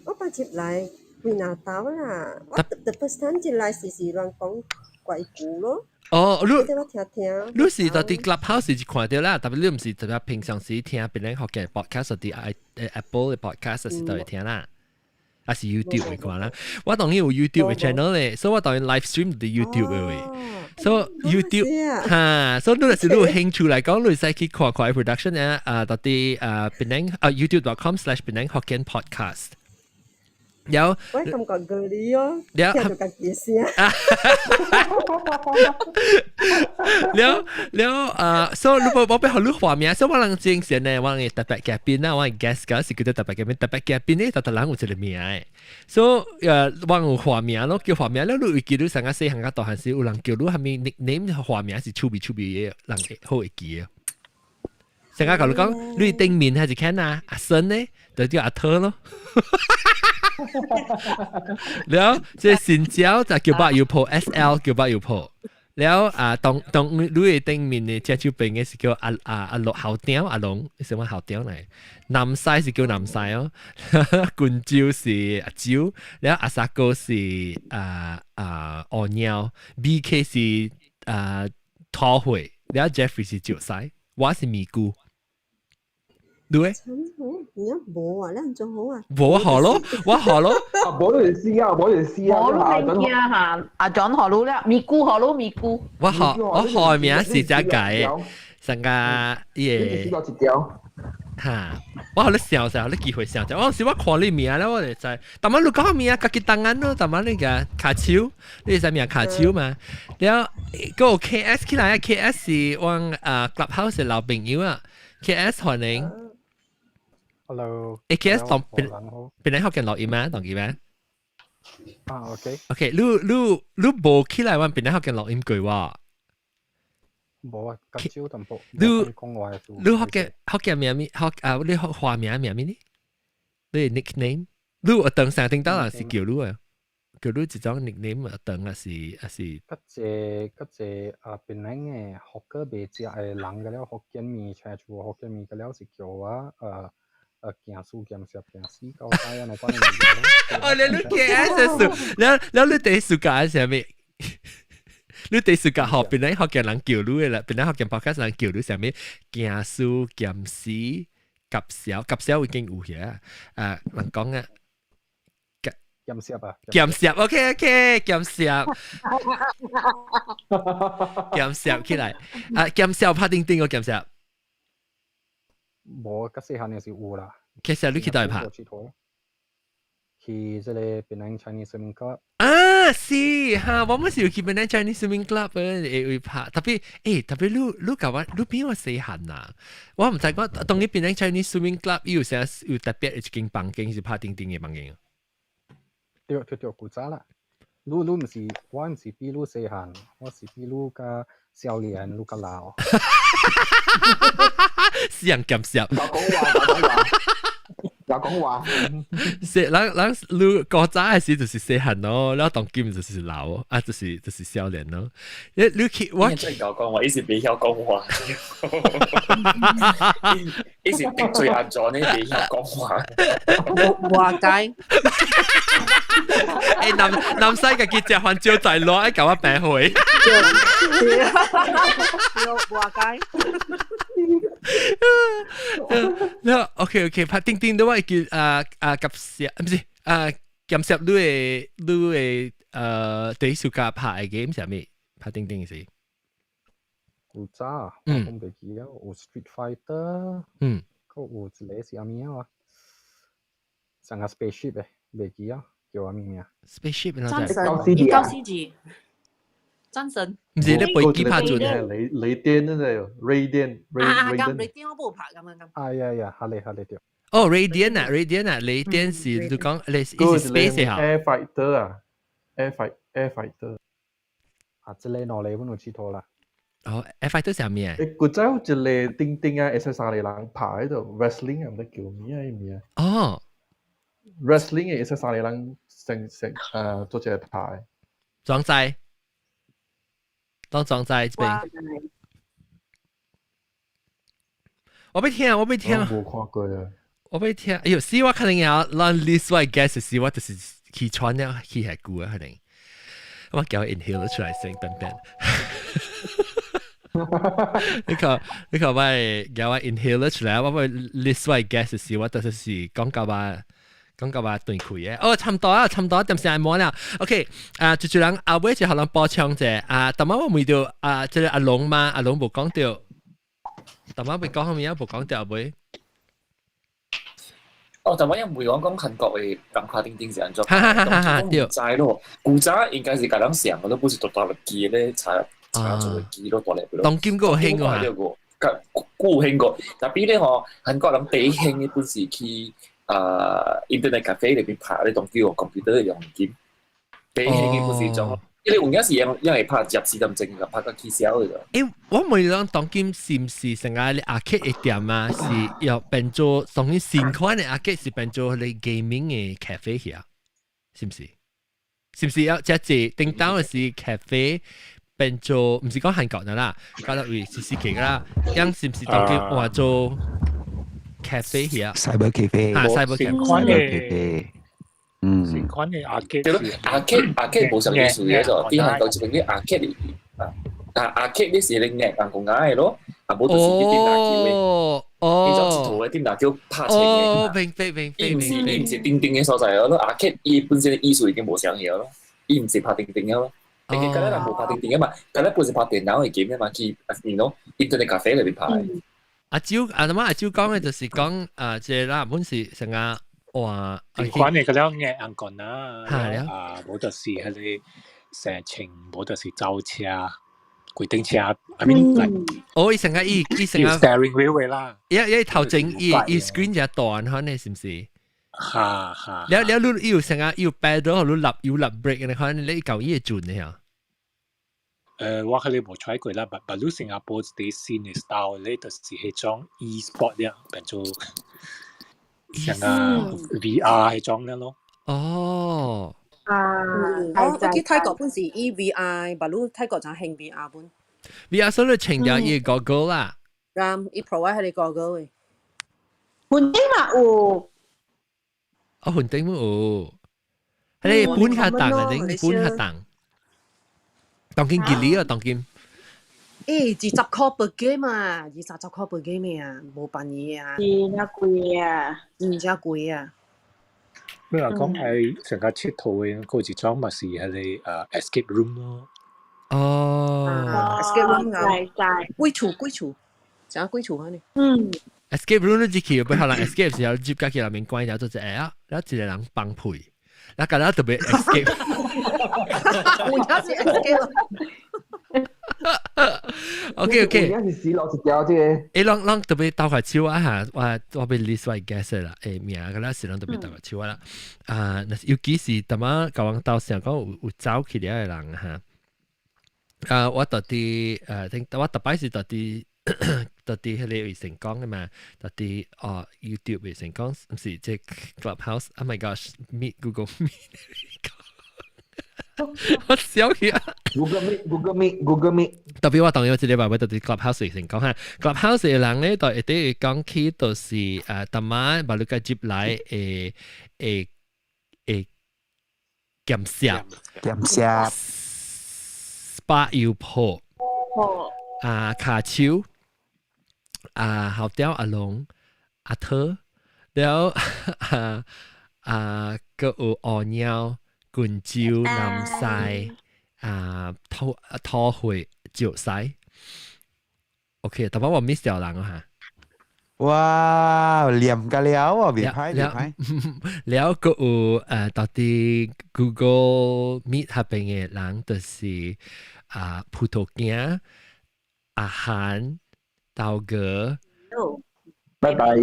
我捌入來幾若兜啦，我 the first time 入來是亂講怪句咯。哦，你我聽聽。你是佇 Clubhouse 是看著啦，特別你毋是特別平常時聽別人福建 podcast 佇 Apple 的 podcast 是佗位聽啦，還是 YouTube 會看啦？我當然有 YouTube 的 channel 咧，所以我當然 live stream 佇 YouTube 的位。所以 YouTube 哈，所以你若是你有興趣來講，你會使去看看 production 咧，啊，佇佇啊檳城啊 YouTube.com/Penang Hokkien Podcast。有，我感覺girly 哦，聽著家己聲。了了啊，所以如果我欲予你畫名，所以我人精神呢，我人特別嘉賓啦，我人 guest 個是叫做特別嘉賓，特別嘉賓呢，逐逐人有一個名的。所以我有畫名咯，叫畫名了，你會記你上個細漢較大漢時，有人叫你啥物 nickname 化名是趣味趣味的，人會好會記的。上個共你講，你頂面還是看啊？阿森呢，就叫阿特咯。了，這新椒就叫百油鋪，SL 叫百油鋪。了啊，當當你的頂面的這手邊的是叫阿阿阿龍後雕阿龍，什麼後雕來？南西是叫南西哦，君州是阿州，了阿薩哥是啊啊烏鳥，BK 是啊桃花，了 Jeffrey 是石西，我是咪姑。你咧？你無啊，咱仲好啊。無學咯，我學咯。啊，無你試啊，無你試啊。無你免驚嚇，阿 John 學你啦，咪姑學你咪姑。我學名是只解，上個伊個。嚇！我學你笑笑，你機會笑笑。我是我看你名咧，我就知。但係你講名，家己當然咯。但係你個卡手，你知名卡手嘛？了，個 KS 起來啊，KS 是我啊 Clubhouse 的老朋友啊，KS 歡迎。 Hello。誒，KS 當邊邊嚟學緊錄音咩？當記咩？啊，OK。 OK，你無起來，我邊嚟學緊錄音句話。無啊，今朝淡薄。你你學嘅名咩？學啊，你學花名名咩呢？你 nickname？你有當山頂到啊是叫你啊？叫你一種 nickname 啊，當啊是啊是。嗰隻啊，檳城嘅學過袂食嘅人個了，福建麵請厝福建麵個了是叫我行輸兼食行死到底啊！那款嘅。哦，你你 KS 數，了了你第一暑假係啥物？你第暑假學檳城福建人叫你嘅啦，檳城福建 podcast 人叫你啥物？行輸兼死夾小夾小已經有嘅，啊，人講啊。鹹濕啊！鹹濕，OK OK，鹹濕，鹹濕起來，啊，鹹濕拍叮叮個鹹濕。無，較細漢嘅是有啦。其實你去佗拍？去這個檳城 Chinese Swimming Club。啊，是哈，我們是有去檳城 Chinese Swimming Club 會會拍，特別特別你甲我，你比我細漢呐，我毋知講，當你檳城 Chinese Swimming Club 有啥有特別一間房間是拍叮叮嘅房間。對對對，古早啦。你毋是，我毋是比你細漢，我是比你較少年，你較老。死人鹹濕。講話，講話。有講話，是人人你古早嘅時就是細漢咯，然後當今就是老啊，就是少年咯。你去我真係講話，伊是袂曉講話，伊是得罪阿 John 呢袂曉講話。話解。南南西家己食番椒在攞，愛共我病回。話解。那 OK OK，拍叮叮都我叫啊啊夾攝，唔是啊夾攝你的第一暑假拍嘅 game 係咩？拍叮叮是。古早，我講袂記了，有 Street Fighter，閣有一個是啥物啊？上個 spaceship 嘅，袂記啊，叫啥物名？spaceship 戰神，一九四二，戰神。唔是你飛機拍準雷雷電那個雷電，啊啊，咁雷電我冇拍咁樣咁。啊呀呀，哈嘞哈嘞對。哦，雷電啊，雷電啊，雷電是你講你是 space 嚇。 Air Fighter 啊，Air Fighter。啊，這個兩個阮有佚佗啦。哦，Air Fighter 係咩？古早有一個叮叮啊，會使三個人拍喺度 wrestling 啊，毋知叫咩啊名。哦，wrestling 嘅會使三個人成成做一個拍。裝載，當裝載這邊。我欲聽，我欲聽。無看過啊。我欲聽，哎喲，死我可能要咱 list 我 guess 是我就是氣喘了，氣遐久啊，可能。我叫 inhaler 出來先，等等。你看，我叫我 inhaler 出來，我會 list 我 guess 是我就是講到我斷氣嘅。哦，差唔多啊，差唔多，點時滿啦。OK，啊，就人阿尾就可能補充者啊，但係我問到啊，這個阿龍嘛，阿龍無講到，但係未講後面啊，無講到阿尾。哦，但我又唔會講講韓國嘅人拍叮叮是按怎，哈哈哈哈對，知咯。古早應該是共人上，我都不是獨獨立機咧查查做機咯，大粒咯。當今個有興過過，個有興過。特別咧吼，韓國人第一興嘅本是去啊 internet cafe 裏邊拍咧，當叫 computer 用機。第一興嘅本是種，因為有影是用用會拍10時點鐘，拍到起痟嘅。我問你當今是毋是成個你 arcade 嘅店啊？是要變做當今新款嘅 arcade 是變做你 gaming 嘅 cafe 去啊？是毋是？是毋是要這這頂當嘅是 cafe 變做，毋是講韓國人啦，講到為是是其啦，樣是毋是當今換做 cafe 去啊？Cyber cafe 啊，cyber cafe。嗯，新款嘅 arcade 對咯，arcade 無啥意思嘅，就啲韓國這邊啲 arcade 啊啊 arcade 你是你硬人講嘅咯，啊無就是去打球嘅。哦，哦，伊種佚佗嘅店，若叫拍清哦，嘅。明白明白伊毋是明白。伊毋是叮叮嘅所在咯，阿 Kate 伊本身嘅意思已經無相樣咯，伊毋是拍叮叮嘅咯。你記得人無拍叮叮嘅嘛？佢咧本身拍電腦嘅 game 嘅嘛，去你喏 internet cafe 裏邊拍。阿蕉阿媽阿蕉講嘅就是講啊，這啦本是成日話，關你個了眼硬講啦，係啊，無就是彼個成程，無就是走車，規頂車，I mean like 哦，伊成日伊伊成日 steering wheel 嘅啦，伊伊頭前伊伊 screen 就斷，可能是毋是？哈哈。了了，你伊有成日伊有 pedal，你立有立 brake，你看你舊伊會轉嘅嚇。我可能無 try 過啦，但你新加坡啲新嘅 style 咧，就是彼種 e-sport 咧，變做像啊 VR 彼種咧咯。哦。啊，我記泰國本是 EVR，但你泰國就興 VR 本。 VR 所以穿掉伊個 goggle 啦。啱，伊 provide 係你 goggle 嘅。雲頂嘛有。哦，雲頂有。你本較重啊，頂本較重。當今幾厘啊？當今。欸，20箍 per game 啊，20箍 per game 啊，無便宜啊。真貴啊！真正貴啊！你若講係成個佚佗嘅，嗰一種嘛是彼個escape room 咯。哦。 escape room 啊，鬼厝鬼厝，成鬼厝安尼。嗯。 escape room 你入去，背後人 escape 時候入家去內面關咗做一個啊，然後一個人放屁，然後甲咱特別 escape。有影是 escape。 OK OK。有影是死落一條這個。欸，攏攏特別鬥下手啊嚇，我我欲 list 我 guest 啦，欸名個啦是攏特別鬥下手啊啦。啊，尤其是淡仔甲阮兜想講有有走去了的人哈。啊，我到底聽我特擺是到底到底彼個位成功的嘛？到底哦 YouTube 未成功，毋是這 Clubhouse。Oh my gosh，Meet Google Meet。我笑去啊！Google Meet，Google Meet，Google Meet。特別我當有一禮拜我到佇 Clubhouse 成功哈，Clubhouse 的人咧，就一定會講起，就是逐晚把你個接來會會會檢攝，檢攝，SPA 油鋪，啊卡手，啊後雕阿龍，阿特，了啊啊閣有烏貓。郡州南西啊，土土會石西，OK，特別我 miss 掉人啊嚇！哇，念個了啊，別歹別歹。了閣有到底 Google Meet 下邊的人就是啊葡萄鏡、阿韓、道哥，拜拜。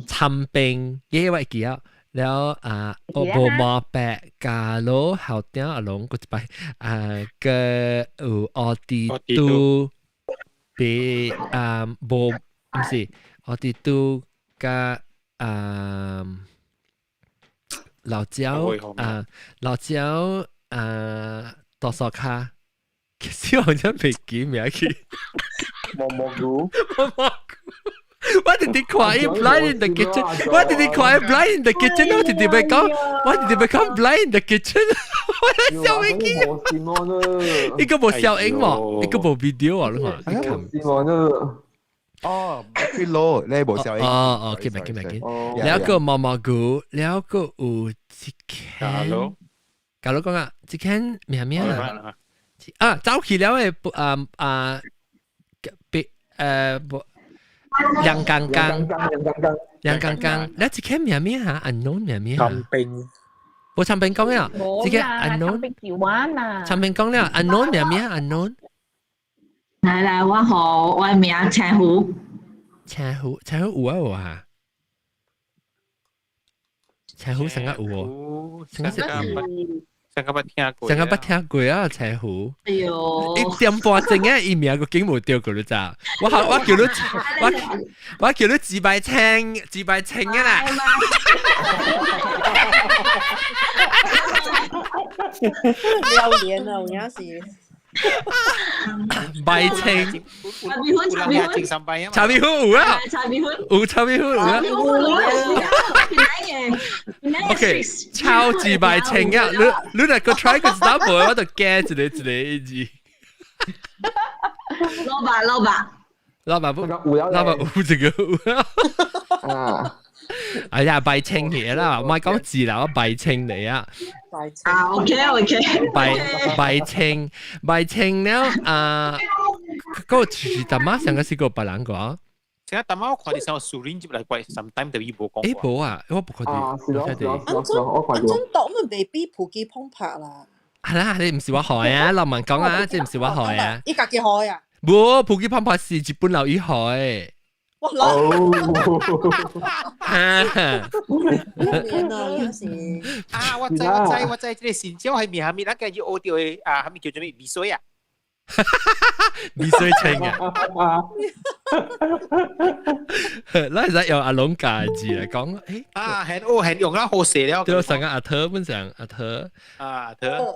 參兵，耶我會記啊。了啊，我無毛白加羅後頂阿龍閣一擺啊個有奧迪都比啊無毋是奧迪都佮啊老椒啊老椒啊多少卡，其實我真袂記名去。毛毛菇，毛毛菇。我直直看伊 blind in the kitchen，我直直看伊 blind in the kitchen，我直直欲講，我直直欲講 blind in the kitchen，我笑袂記。伊個無效應喎，伊個無 video 啊，你看。哦，佢攞你無效應。哦哦，記咪記咪記。了個毛毛菇，了個有一間。假如講啊，一間咩咩啊？啊，走去了的啊啊，別無。梁剛剛，梁剛剛，你一間名咩嚇？unknown 名咩？參兵，無參兵講了，這個 unknown。參參兵講了，unknown 名咩？unknown。來來，我好，我名青湖。青湖，青湖有啊無啊？青湖成個有哦，成個上個捌聽過，上個捌聽過啊，青湖。哎喲， 1點半鐘啊，伊名個景無對過你知？我我叫你，我我叫你自拜清，自拜清啊啦！撩臉啊，有影是。拜清，茶米粉，茶米粉，茶米粉有啊，茶米粉有茶米粉有啊。OK，超級拜清啊！你你若個 try 個一淡薄，我就驚一個一個一字。老闆，老闆。老闆不，老闆有這個啊。哎呀，拜清嘢啦，唔係講字啦，我拜清你啊。啊，OK OK。拜拜清拜清了啊，嗰個是大媽上個是個別人講。成日大媽我看你上樹林入來怪，sometimes 就伊無講。誒無啊，我不看到。啊，是咯是咯安怎安怎讀咪未必普及碰拍啦？係啦，你唔是我害啊，老文講啊，這唔是我害啊。伊家己害啊？無，普及碰拍是日本佬伊害。哇！老哈，可憐啊，有時。啊，我知我知我知，這個新椒係面下面，咱個要學到的啊，係咪叫做咩米水啊？米水清啊！咱是用阿龍家字來講，誒。啊，很哦，很用啦，好食了。對，上個阿特本上阿特。啊，阿特。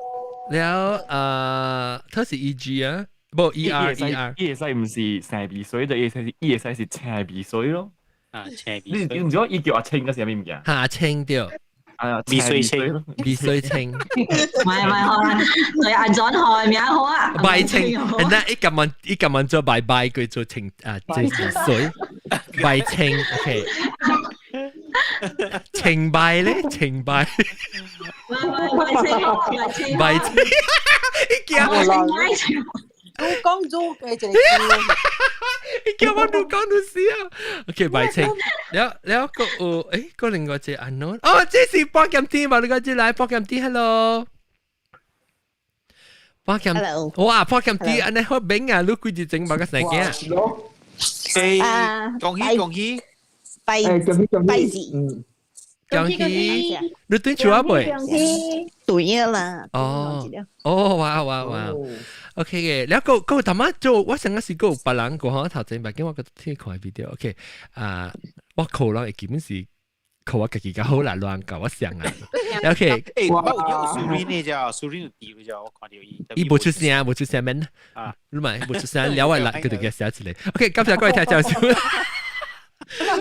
了，他是 E G 啊，不 E R E R。伊會使毋是生味水，就伊會使是伊會使是青味水咯。啊，青味水。你唔知伊叫阿青嗰時係咩物件？阿青對。啊，味水清，味水清。唔係唔係好啦，對阿 John 害名好啊。拜清，那一咁樣一咁樣做拜拜，佢做清啊，這是水拜清，OK。清拜咧，清拜。拜清，拜清，你叫我你講做嘅一個你叫我你講你死啊！OK，拜清。了了個有，誒，個另外一個安喏，哦，這是播金天嘛？你個這來播金天，Hello。播金，哇，播金天，按呢好明啊！你幾時整把個生件？誒，恭喜恭喜！拜拜字，恭喜！你對住啊未？對啦。哦，哦，哇哇哇！OK 嘅，了個個他媽做，我上個是個別人個嗬，頭前白經我個聽看 video，OK 啊，我靠人基本是靠我家己較好啦，亂教我想啊。OK，誒，我有用蘇林的啫，蘇林有掉啫，我看到伊。伊無出聲，無出聲免。啊，你咪無出聲，了我來佢就給寫出來。OK，感謝各位聽眾收。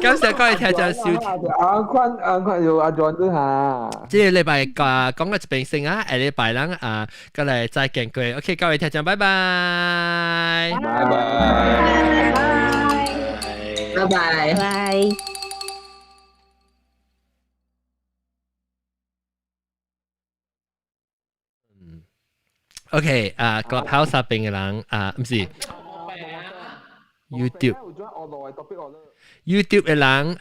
感謝各位聽眾收聽。阿坤阿坤有阿 John 都嚇。這個禮拜啊講到這邊先啊，下禮拜咱啊過來再見過。OK，各位聽眾，拜拜。拜拜。拜拜。拜。 OK，啊，Clubhouse 上邊嘅人啊，唔是 YouTube。YouTube 嘅人，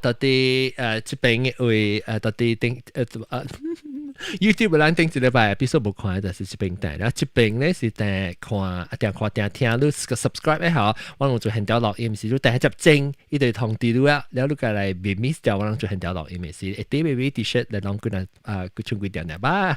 到底這邊嘅位，到底頂YouTube 嘅人頂一禮拜必須無看，就是這邊訂，然後這邊咧是訂看，訂看訂聽，你 subscribe 一下，我攏做現條錄音，是你訂一精，伊就通知你啊，了你過來未 miss 掉，我攏做現條錄音的是，一啲未未 T-shirt 來攏幾若啊，幾千幾點咧，拜。